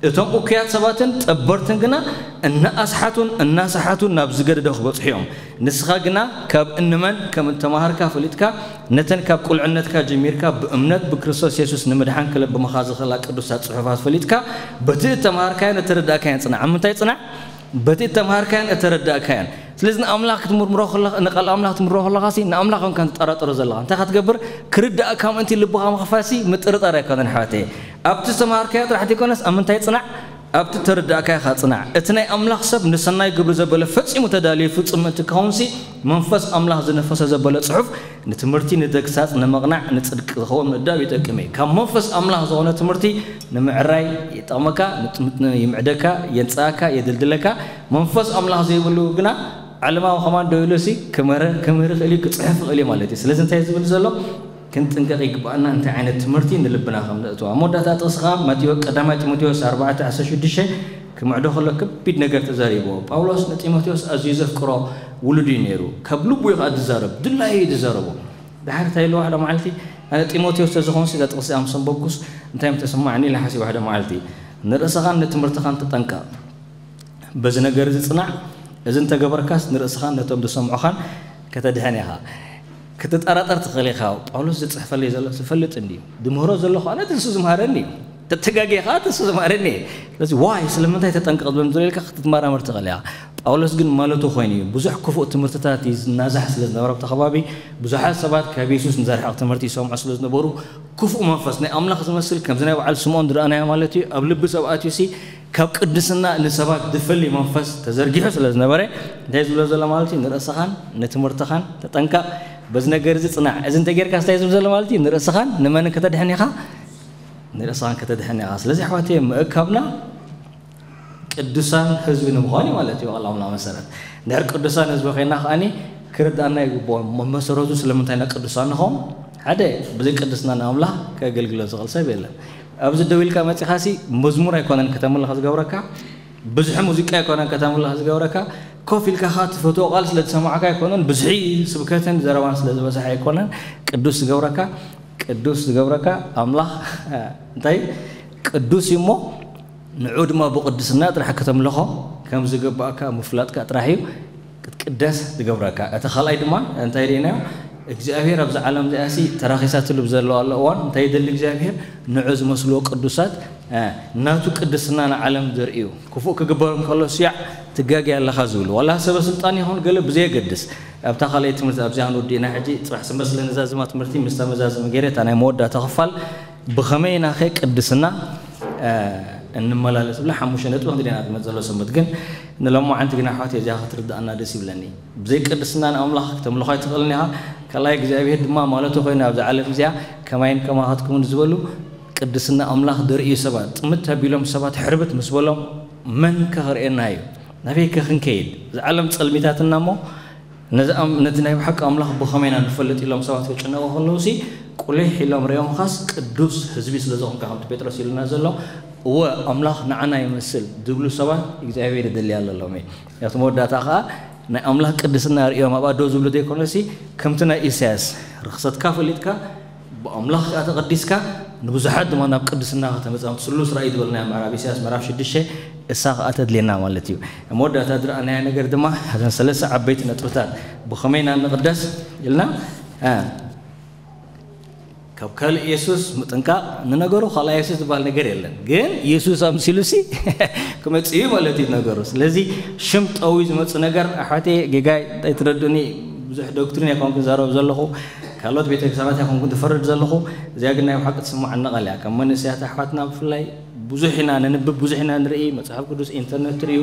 እቶም እኩያት ሰባትን ጠበርትን ግና እናኣስሓቱን እናሰሓቱን ናብ ዝገደደ ክበጽሑ እዮም። ንስኻ ግና ካብ እንመን ከም እተማሃርካ ፈሊጥካ፣ ነተን ካብ ቁልዕነትካ ጀሚርካ ብእምነት ብክርስቶስ የሱስ ንምድሓን ክለብምኻ ዝኽእላ ቅዱሳት ጽሑፋት ፈሊጥካ፣ በቲ እተማሃርካዮን እተረዳእካዮን ጽናዕ። ኣብ ምንታይ ጽናዕ? በቲ እተማሃርካዮን እተረዳእካዮን። ስለዚ ንኣምላኽ ክትምርምሮ ከለኻ፣ ንቃል ኣምላኽ ክትምርምሮ ከለኻሲ ንኣምላኽ ኮንካ ትጠራጠሮ ዘለኻ። እንታይ ክትገብር? ክርዳእካ ምእንቲ ልብኻ ምኽፋትሲ ምጥርጣር ኣይኮነን ኣሕዋተየ። ኣብቲ ዝተማሃርካዮ ጥራሕ ዘይኮነስ ኣብ ምንታይ ጽናዕ? ኣብቲ ተረዳእካዮ ኢኻ ጽናዕ። እቲ ናይ ኣምላኽ ሰብ ንሰናይ ግብሪ ዘበለ ፈጺሙ ተዳልዩ ፍጹም ምእንቲ ክኸውንሲ መንፈስ ኣምላኽ ዝነፈሰ ዘበለ ጽሑፍ ንትምህርቲ፣ ንተግሳጽ፣ ንምቕናዕ፣ ንጽድቂ ዝኸውን ምእዳው ይጠቅም እዩ። ካብ መንፈስ ኣምላኽ ዝኾነ ትምህርቲ ንምዕራይ ይጠቕመካ፣ ንጥምት-፣ ይምዕደካ፣ የንጽኣካ፣ የድልድለካ። መንፈስ ኣምላኽ ዘይብሉ ግና ዓለማዊ ከማን ደው ኢሉሲ ክምህረ-፣ ክምህር ይኽእል እዩ፣ ክጽሕፍ ይኽእል እዩ ማለት እዩ። ስለዚ እንታይ ዝብል ዘሎ? ክንጥንቀቕ ይግብኣና፣ እንታይ ዓይነት ትምህርቲ ንልብና ከም ነእትዎ። ኣብ መወዳእታ ጥቕሲ ኸኣ ማቴዎ-፣ ቀዳማይ ጢሞቴዎስ ኣርባዕተ ዓሰርተ ሽዱሽተ ክምዕዶ ከሎ ከቢድ ነገር ተዛሪብዎ። ጳውሎስ ንጢሞቴዎስ ኣዝዩ ዘፍቅሮ ውሉድ እዩ ነይሩ። ካብ ልቡ እዩ ኸኣ ዝዛረብ፣ ድላዩ እዩ ዝዛረቦ። ድሓር እንታይ ኢልዎ ሓደ መዓልቲ? ኣነ ጢሞቴዎስ ተዝኾንሲ እዛ ጥቕሲ ኣምሰንበብኩስ እንታይ ምተሰማዕኒ ኢለ ሓሲቡ ሓደ መዓልቲ። ንርእስኻን ንትምህርትኻን ተጠንቀቕ። በዚ ነገር እዚ ጽናዕ። እዚ እንተገበርካስ ንርእስኻን ነቶም ዝሰምዑኻን ከተድሕን ኢኻ። ክትጠራጠር ትኽእል ኢኻ። ጳውሎስ ዝጽሕፈለይ ዘሎ ዝፈልጥ እንድዩ። ዝምህሮ ዘለኹ ኣነ እቲ ንሱ ዝምሃረኒ እዩ። ተተጋግየ ኸኣ እቲ ንሱ ዝምሃረኒ እየ። ስለዚ ዋይ ስለምንታይ ተጠንቀቕ ዝብል ዘሎ ኢልካ ክትመራመር ትኽእል ኢኻ። ጳውሎስ ግን ማለቱ ኮይኑ እዩ። ብዙሕ ክፉእ ትምህርትታት ይናዛሕ ስለ ዝነበረ ኣብቲ ከባቢ ብዙሓት ሰባት ካብ የሱስ ንዘርሕቕ ትምህርቲ ይሰምዑ ስለ ዝነበሩ ክፉእ መንፈስ ናይ ኣምላኽ ዝመስል ከምዚ ናይ በዓል ስምዖን ዝረኣናዮ ማለት እዩ ኣብ ልቢ ሰብ ኣትዩሲ ካብ ቅድስና ንሰባት ዝፈሊ መንፈስ ተዘርጊሑ ስለ ዝነበረ እንታይ ዝብሎ ዘሎ ማለት እዩ ንርእስኻን ንትምህርትኻን ተጠንቀቕ። በዚ ነገር እዚ ጽናዕ። እዚ እንተጌርካ እንታይ ዝብል ዘሎ ማለት እዩ ንርእስኻን ንመንን ከተድሕን ኢኻ? ንርእስኻን ከተድሕን ኢኻ። ስለዚ ኣሕዋተይ ምእካብና ቅዱሳን ህዝቢ ንምዃን እዩ ማለት እዩ ቃል ኣምላኽ መሰረት። እንድሕር ቅዱሳን ህዝቢ ኮይና ከኣኒ ክርድኣና ይግብኦ። መ-፣ መሰረቱ ስለምንታይ ኢና ቅዱሳን ንኸውን? ሓደ ብዘይ ቅድስና ንኣምላኽ ከገልግሎ ዝኽእል ሰብ የለን። ኣብዚ ደው ኢልካ መጺኻሲ መዝሙር ኣይኮነን ከተምልኽ ዝገብረካ፣ ብዝሒ ሙዚቃ ኣይኮነን ከተምልኽ ዝገብረካ፣ ኮፍ ኢልካ ኸኣ ትፈትዎ ቃል ስለ ዝሰማዕካ ኣይኮነን፣ ብዝሒ ስብከትን ዘረባን ስለ ዝበዝሐ ኣይኮነን ቅዱስ ዝገብረካ። ቅዱስ ዝገብረካ ኣምላኽ እንታይ ቅዱስ እዩ እሞ ንዑ ድማ ብቕድስና ጥራሕ ከተምልኾ ከም ዝግባእካ ምፍላጥካ ጥራሕ እዩ ክትቅደስ ዝገብረካ። እቲ ካልኣይ ድማ እንታይ ርኢናዮ? እግዚኣብሔር ኣብዚ ዓለም እዚኣሲ ተራኺሳትሉ ብዘለዋሉ እዋን እንታይ ይደሊ እግዚኣብሔር? ንዑ ዝመስልዎ ቅዱሳት፣ እ፣ ናቱ ቅድስና ንዓለም ዘርእዩ። ክፉእ ክግበር እንከሎ ስያዕ ትጋገ ኣለኻ ዝብሉ። ዋላ ሰበ ስልጣን ይኹን ገለ ብዘየገድስ። ኣብታ ካልኣይ ትምህርቲ ኣብዚኣ ክንወዲእና ሕጂ ጽባሕ ስመስለ ነዛ ዝማ ትምህርቲ ምስ ተመዛዝመ ገይረ እታ ናይ መወዳእታ ክፋል ብኸመይ ኢናኸ ቅድስና፣ እ፣ እንመላለስ ብላ ሓሙሽተ ነጥቢ ክንዲና ትመጽእ ዘሎ ሰንበት። ግን ንሎማዓንቲ ግን ኣሕዋት እዚኣ ክትርድኣና ደስ ይብለኒ። ብዘይ ቅድስና ንኣምላኽ ክተምልኾ ኣይትኽእልን ኢኻ። ካልኣይ እግዚኣብሔር ድማ ማለቱ ኮይኑ ኣብዛ ዓለም እዚኣ ከማይን ከማኻትኩምን ዝበሉ ቅድስና ኣምላኽ ዘርእዩ ሰባት ጥምት ኣቢሎም ሰባት ሕርብት ምስ በሎም መን ከ ክርእየና እዩ? ናበይ ከ ክንከይድ? እዛ ዓለም ጸልሚታትና እሞ ነዚ ኣም-፣ ነቲ ናይ ብሓቂ ኣምላኽ ብኸመይ ኢና ንፈልጥ ኢሎም ሰባት ክጭነቑ ከለዉሲ ቁሊሕ ኢሎም ርእዮምኻስ ቅዱስ ህዝቢ ስለ ዝኾንካ ከምቲ ጴጥሮስ ኢሉና ዘሎ እወ ኣምላኽ ንዓና ይመስል ዝብሉ ሰባት እግዚኣብሔር ይደሊ ኣሎ ሎሚ። ኣብቲ መወዳእታ ኸኣ ናይ ኣምላኽ ቅድስና ርእዮም ኣብኣ ደው ዝብሉ ዘይኮነሲ ከምቲ ናይ ኢሳያስ ርኽሰትካ ፈሊጥካ ብኣምላኽ ከኣ ተቐዲስካ ንብዙሓት ድማ ናብ ቅድስና ከተምጽኦም ስሉስ ራእይ ዝበልናዮ ምዕራፍ ኢሳያስ ምዕራፍ ሽዱሽተ እሳ ከኣ ተድልየና ማለት እዩ። ኣብ መወዳእታ ዝረኣናዮ ነገር ድማ እዘን ሰለስተ ዓበይቲ ነጥብታት ብኸመይ ኢና ንቕደስ ኢልና እ፣ ካብ ካልእ የሱስ ምጥንቃቕ። ንነገሩ ካልኣ የሱስ ዝበሃል ነገር የለን፣ ግን የሱስ ኣምሲሉ ሲ ክመጽእ እዩ ማለት እዩ ነገሩ። ስለዚ ሽም ጠዊ ዝመጽእ ነገር ኣሕዋተይ ጌጋይ ኣይትረድኡኒ። ብዙሕ ዶክትሪን ኣይኮንኩን ዝዛረብ ዘለኹ፣ ካልኦት ቤተክርስትያናት ኣይኮንኩን ዝፈርድ ዘለኹ። እዚኣ ግን ናይ ብሓቂ ትስምዓኒ ቃል እያ። ከም መንእሰያት ኣሕዋትና ብፍላይ ብዙሕ ኢና ነንብብ፣ ብዙሕ ኢና ንርኢ። መጽሓፍ ቅዱስ ኢንተርነት ትርእዩ፣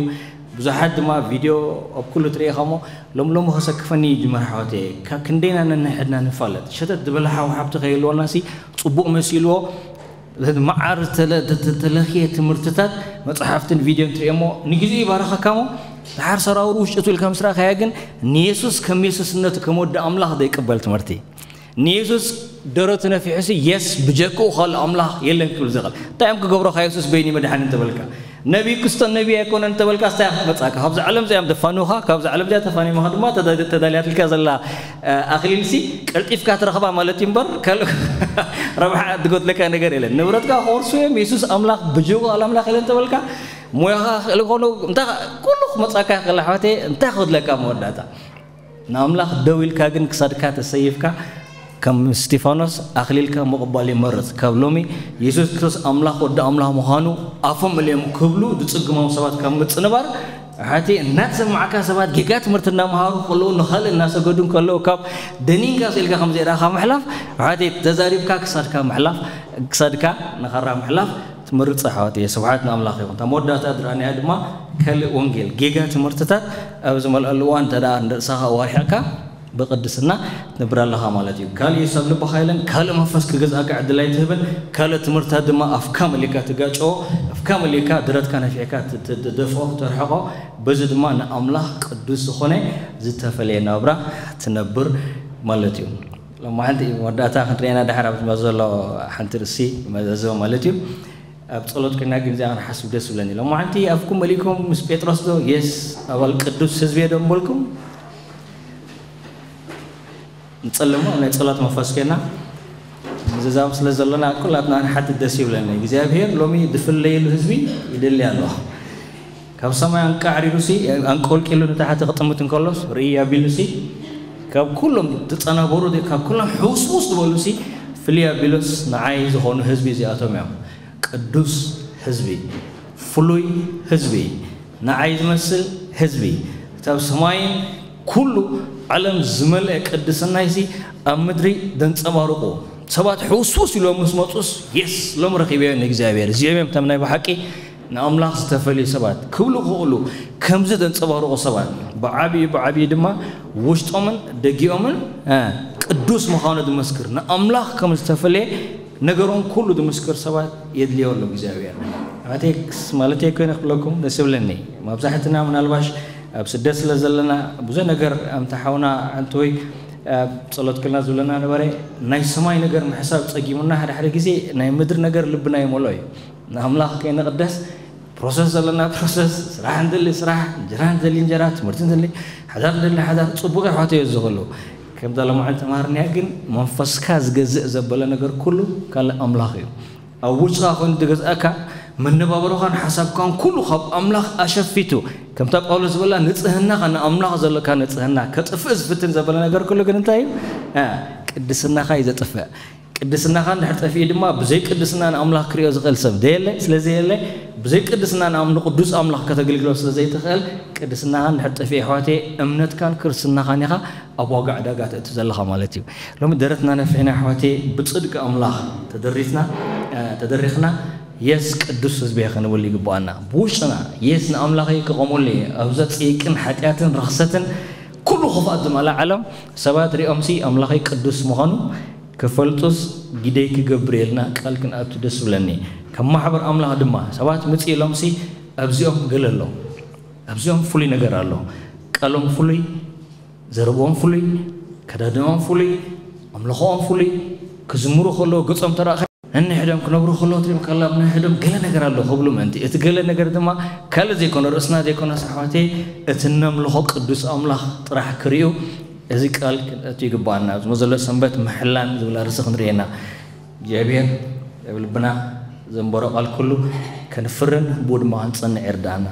ብዙሓት ድማ ቪድዮ ኣብ ኩሉ ትርኢ ኢኻ። እሞ ሎም ሎም ከሰክፈኒ ይጅመር ኣሕዋተይ፣ ካብ ክንደይና ነንሕድና ንፋለጥ። ሸተት ዝበለ ሓው ሓብቲ ከይህልወና ሲ ጽቡቕ መሲልዎ፣ መዓር ዝተለ-፣ ተ-፣ ተ-፣ ተለኽየ ትምህርትታት፣ መጽሓፍትን ቪድዮን ትርእዮ እሞ ንግዜኡ ይባርኸካ። እሞ ድሓር ሰራውሩ ውሽጡ ኢልካ ምስ ረኣኻያ ግን ንየሱስ ከም የሱስነቱ ከም ወዲ ኣምላኽ ዘይቅበል ትምህርቲ፣ ንየሱስ ደረቱ ነፊሑሲ የስ ብጀክኡ ካልእ ኣምላኽ የለን ክብል ዝኽእል። እንታይ እዮም ክገብሮኻ የሱስ በይኒ መድሓኒ እንተበልካ? ነቢ ክስቶ ነቢ ኣይኮነን እንተበልካ ስታይ ክትመጻካ? ካብዚ ዓለም እዚኣ እዮም ተፋንውኻ፣ ካብዚ ዓለም እዚኣ ተፋኒምኻ ድማ ተዳ-፣ ተዳልያትልካ ዘላ፣ እ፣ ኣኽሊልሲ ቀልጢፍካ ትረኽባ ማለት እዩ እምበር ካልእ ረብሓ ትጎድለካ ነገር የለን። ንብረትካ ክወርሱ እዮም። የሱስ ኣምላኽ ብጀክኡ ካልእ ኣምላኽ የለን እንተበልካ፣ ሞያኻ ክእል ይኾኑ፣ እንታይ ኩሉ ክመጻካ ይኽእል ኣሕዋተይ፣ እንታይ ክጎድለካ መወዳእታ? ንኣምላኽ ደው ኢልካ ግን ክሳድካ ተሰይፍካ ከም እስጢፋኖስ ኣኽሊልካ ምቕባል ይመርጽ። ካብ ሎሚ የሱስ ክርስቶስ ኣምላኽ ወዲ ኣምላኽ ምዃኑ ኣፎም መሊኦም ክብሉ ዝጽግሞም ሰባት ካብ ምጽንባር፣ ሓቲ እናተሰማዕካ ሰባት ጌጋ ትምህርቲ እናመሃሩ ከለዉ፣ ንኻልእ እናሰገዱ ከለዉ፣ ካብ ደኒንካ ስኢልካ ከም ዘይረኣኻ ምሕላፍ፣ ሓቲ ተዛሪብካ ክሳድካ ምሕላፍ፣ ክሳድካ ንኻራ ምሕላፍ ትምርጽ ኣሕዋት እየ። ስብሓት ንኣምላኽ ይኹን። እታ መወዳእታ ዝረኣናያ ድማ ካልእ ወንጌል፣ ጌጋ ትምህርትታት ኣብ ዝመልኣሉ እዋን እንተ ደኣ ንርእስኻ ኣዋሪሕካ ብቕድስና ትነብር ኣለኻ ማለት እዩ። ካልእ የሱስ ኣብ ልብኻ የለን፣ ካልእ መንፈስ ክገዝኣካ ዕድል ኣይትህብን፣ ካልእ ትምህርትታት ድማ ኣፍካ መሊእካ ትጋጨዎ፣ ኣፍካ መሊእካ ደረትካ ነፊሕካ ት-፣ ት-፣ ትደፍኦ፣ ተርሕቖ። በዚ ድማ ንኣምላኽ ቅዱስ ዝኾነ ዝተፈለየ ናብራ ትነብር ማለት እዩ። ሎማዓንቲ መወዳእታ ክንርእየና ድሓር ኣብ ዘሎ ሓንቲ ርእሲ መዘዘ ማለት እዩ። ኣብ ጸሎት ኮይና ግን እዚኣ ክንሓስብ ደስ ይብለኒ። ሎማዓንቲ ኣፍኩም መሊእኩም ምስ ጴጥሮስ ዶ የስ ኣባል ቅዱስ ህዝቢ እየ ዶ እምበልኩም? ንጸልሞ ናይ ጸሎት መንፈስ ኮይና ምዝዛም ስለ ዘለና ኩላትና ንሓትት ደስ ይብለኒ። እግዚኣብሔር ሎሚ ዝፍለየሉ ህዝቢ ይደሊ ኣሎ። ካብ ሰማይ ኣንቃዕሪሩሲ፣ ኣንቆልቂሉ ንታሕቲ ክጥምት እንከሎስ፣ ርእይ ኣቢሉሲ፣ ካብ ኩሎም ዝጸናበሩ፣ ካብ ኩሎም ሕውስውስ ዝበሉሲ፣ ፍልይ ኣቢሉስ ንዓይ ዝኾኑ ህዝቢ እዚኣቶም እዮም። ቅዱስ ህዝቢ፣ ፍሉይ ህዝቢ፣ ንዓይ ዝመስል ህዝቢ፣ ካብ ሰማይን ኩሉ ዓለም ዝመልአ ቅድስናይሲ ኣብ ምድሪ ደንጸባርቑ። ሰባት ሕውስውስ ኢሎም ምስ መጹስ፣ የስ፣ ሎም ረኺበዮ ንእግዚኣብሔር። እዚኦም እዮም እቶም ናይ ብሓቂ ንኣምላኽ ዝተፈልዩ ሰባት ክብሉ ክኽእሉ፣ ከምዚ ዘንጸባርቑ ሰባት፣ ብዓብዩ ብዓብዩ ድማ ውሽጦምን ደጊኦምን፣ እ፣ ቅዱስ ምዃኑ ዝመስክር፣ ንኣምላኽ ከም ዝተፈልየ ነገሮም ኩሉ ዝምስክር ሰባት የድልዮ ኣሎ እግዚኣብሔር። ማለተይ፣ ማለተይ ኮይነ ክብለኩም ደስ ይብለኒ። መብዛሕትና ምናልባሽ ኣብ ስደት ስለ ዘለና ብዙሕ ነገር፣ ኣምታ ሓውና ኣንተወይ ኣብ ጸሎት ክልና ዝብለና ነበረ፣ ናይ ሰማይ ነገር ምሕሳብ ጸጊሙና፣ ሓደ ሓደ ግዜ ናይ ምድሪ ነገር ልብና ይመልኦ እዩ። ንኣምላኽ ከይንቕደስ ፕሮሰስ ዘለና ፕሮሰስ፣ ስራሕ እንደሊ ስራሕ፣ እንጀራ እንደሊ እንጀራ፣ ትምህርቲ እንደሊ ሓዳር እንደሊ ሓዳር፣ ጽቡቕ ኣሕዋተይ እዚ ኩሉ። ከምዛ ሎማዓንቲ ተማሃርናያ ግን መንፈስካ ዝገዝእ ዘበለ ነገር ኩሉ ካልእ ኣምላኽ እዩ። ኣብ ውሽጥኻ ኮይኑ ዝገዝኣካ፣ መነባብሮኻን ሓሳብካን ኩሉ ካብ ኣምላኽ ኣሸፊቱ፣ ከምታ ጳውሎስ ዝበላ ንጽህናኻ ንኣምላኽ ዘለካ ንጽህና ከጥፍእ ዝፍትን ዘበለ ነገር ኩሉ ግን እንታይ እዩ? እ፣ ቅድስናኻ እዩ ዘጥፍእ። ቅድስናኻ እንድሕር ጠፊኡ ድማ ብዘይ ቅድስና ንኣምላኽ ክሪኦ ዝኽእል ሰብ ዘየለ፣ ስለ ዘየለ ብዘይ ቅድስና ንኣም-፣ ንቅዱስ ኣምላኽ ከተገልግሎ ስለ ዘይትኽእል ቅድስናኻ እንድሕር ጠፊኡ ኣሕዋተይ እምነትካን ክርስትናኻን ኢኻ ኣብ ዋጋ ዕዳጋ ተእቱ ዘለኻ ማለት እዩ። ሎሚ ደረትና ነፊሕና ኣሕዋተይ ብጽድቂ ኣምላኽ ተደሪትና፣ እ፣ ተደሪኽና የስ ቅዱስ ህዝቢ ክንብል ይግባኣና። ብውሽጥና የስ ንኣምላኸይ ክቐመሉ እየ፣ ኣብዛ ጽይቅን ሓጢኣትን ረኽሰትን ኩሉ ክፍኣት ዝመልኣ ዓለም ሰባት ሪኦምሲ ኣምላኸይ ቅዱስ ምዃኑ ክፈልጡስ ግደይ ክገብር የልና ቃል ክንኣቱ ደስ ብለኒ። ከም ማሕበር ኣምላኽ ድማ ሰባት ምጽእ ኢሎምሲ ኣብዚኦም ገለ ኣሎ። ኣብዚኦም ፍሉይ ነገር ኣሎ። ቃሎም ፍሉይ፣ ዘረብኦም ፍሉይ፣ ከዳድንኦም ፍሉይ፣ ኣምልኾኦም ፍሉይ፣ ክዝምሩ ከለዉ ገጾም ተራእኻ ነንሕዶም ክነብሩ ከለዉ ትሪኦም ከላ ነንሕዶም ገለ ነገር ኣሎ ክብሉ ምእንቲ። እቲ ገለ ነገር ድማ ካልእ ዘይኮነ፣ ርእስና ዘይኮነ፣ ኣሕዋተይ፣ እቲ ነምልኾ ቅዱስ ኣምላኽ ጥራሕ ክርእዩ እዚ ቃል ክንእቱ ይግባኣና። ኣብዚ ዘሎ ሰንበት ምሕላን ዝብል ኣርእስቲ ክንርእየና። እግዚኣብሔር ኣብ ልብና ዘንበሮ ቃል ኩሉ ከንፍርን ብኡ ድማ ክንጸንዕ ይርዳኣና።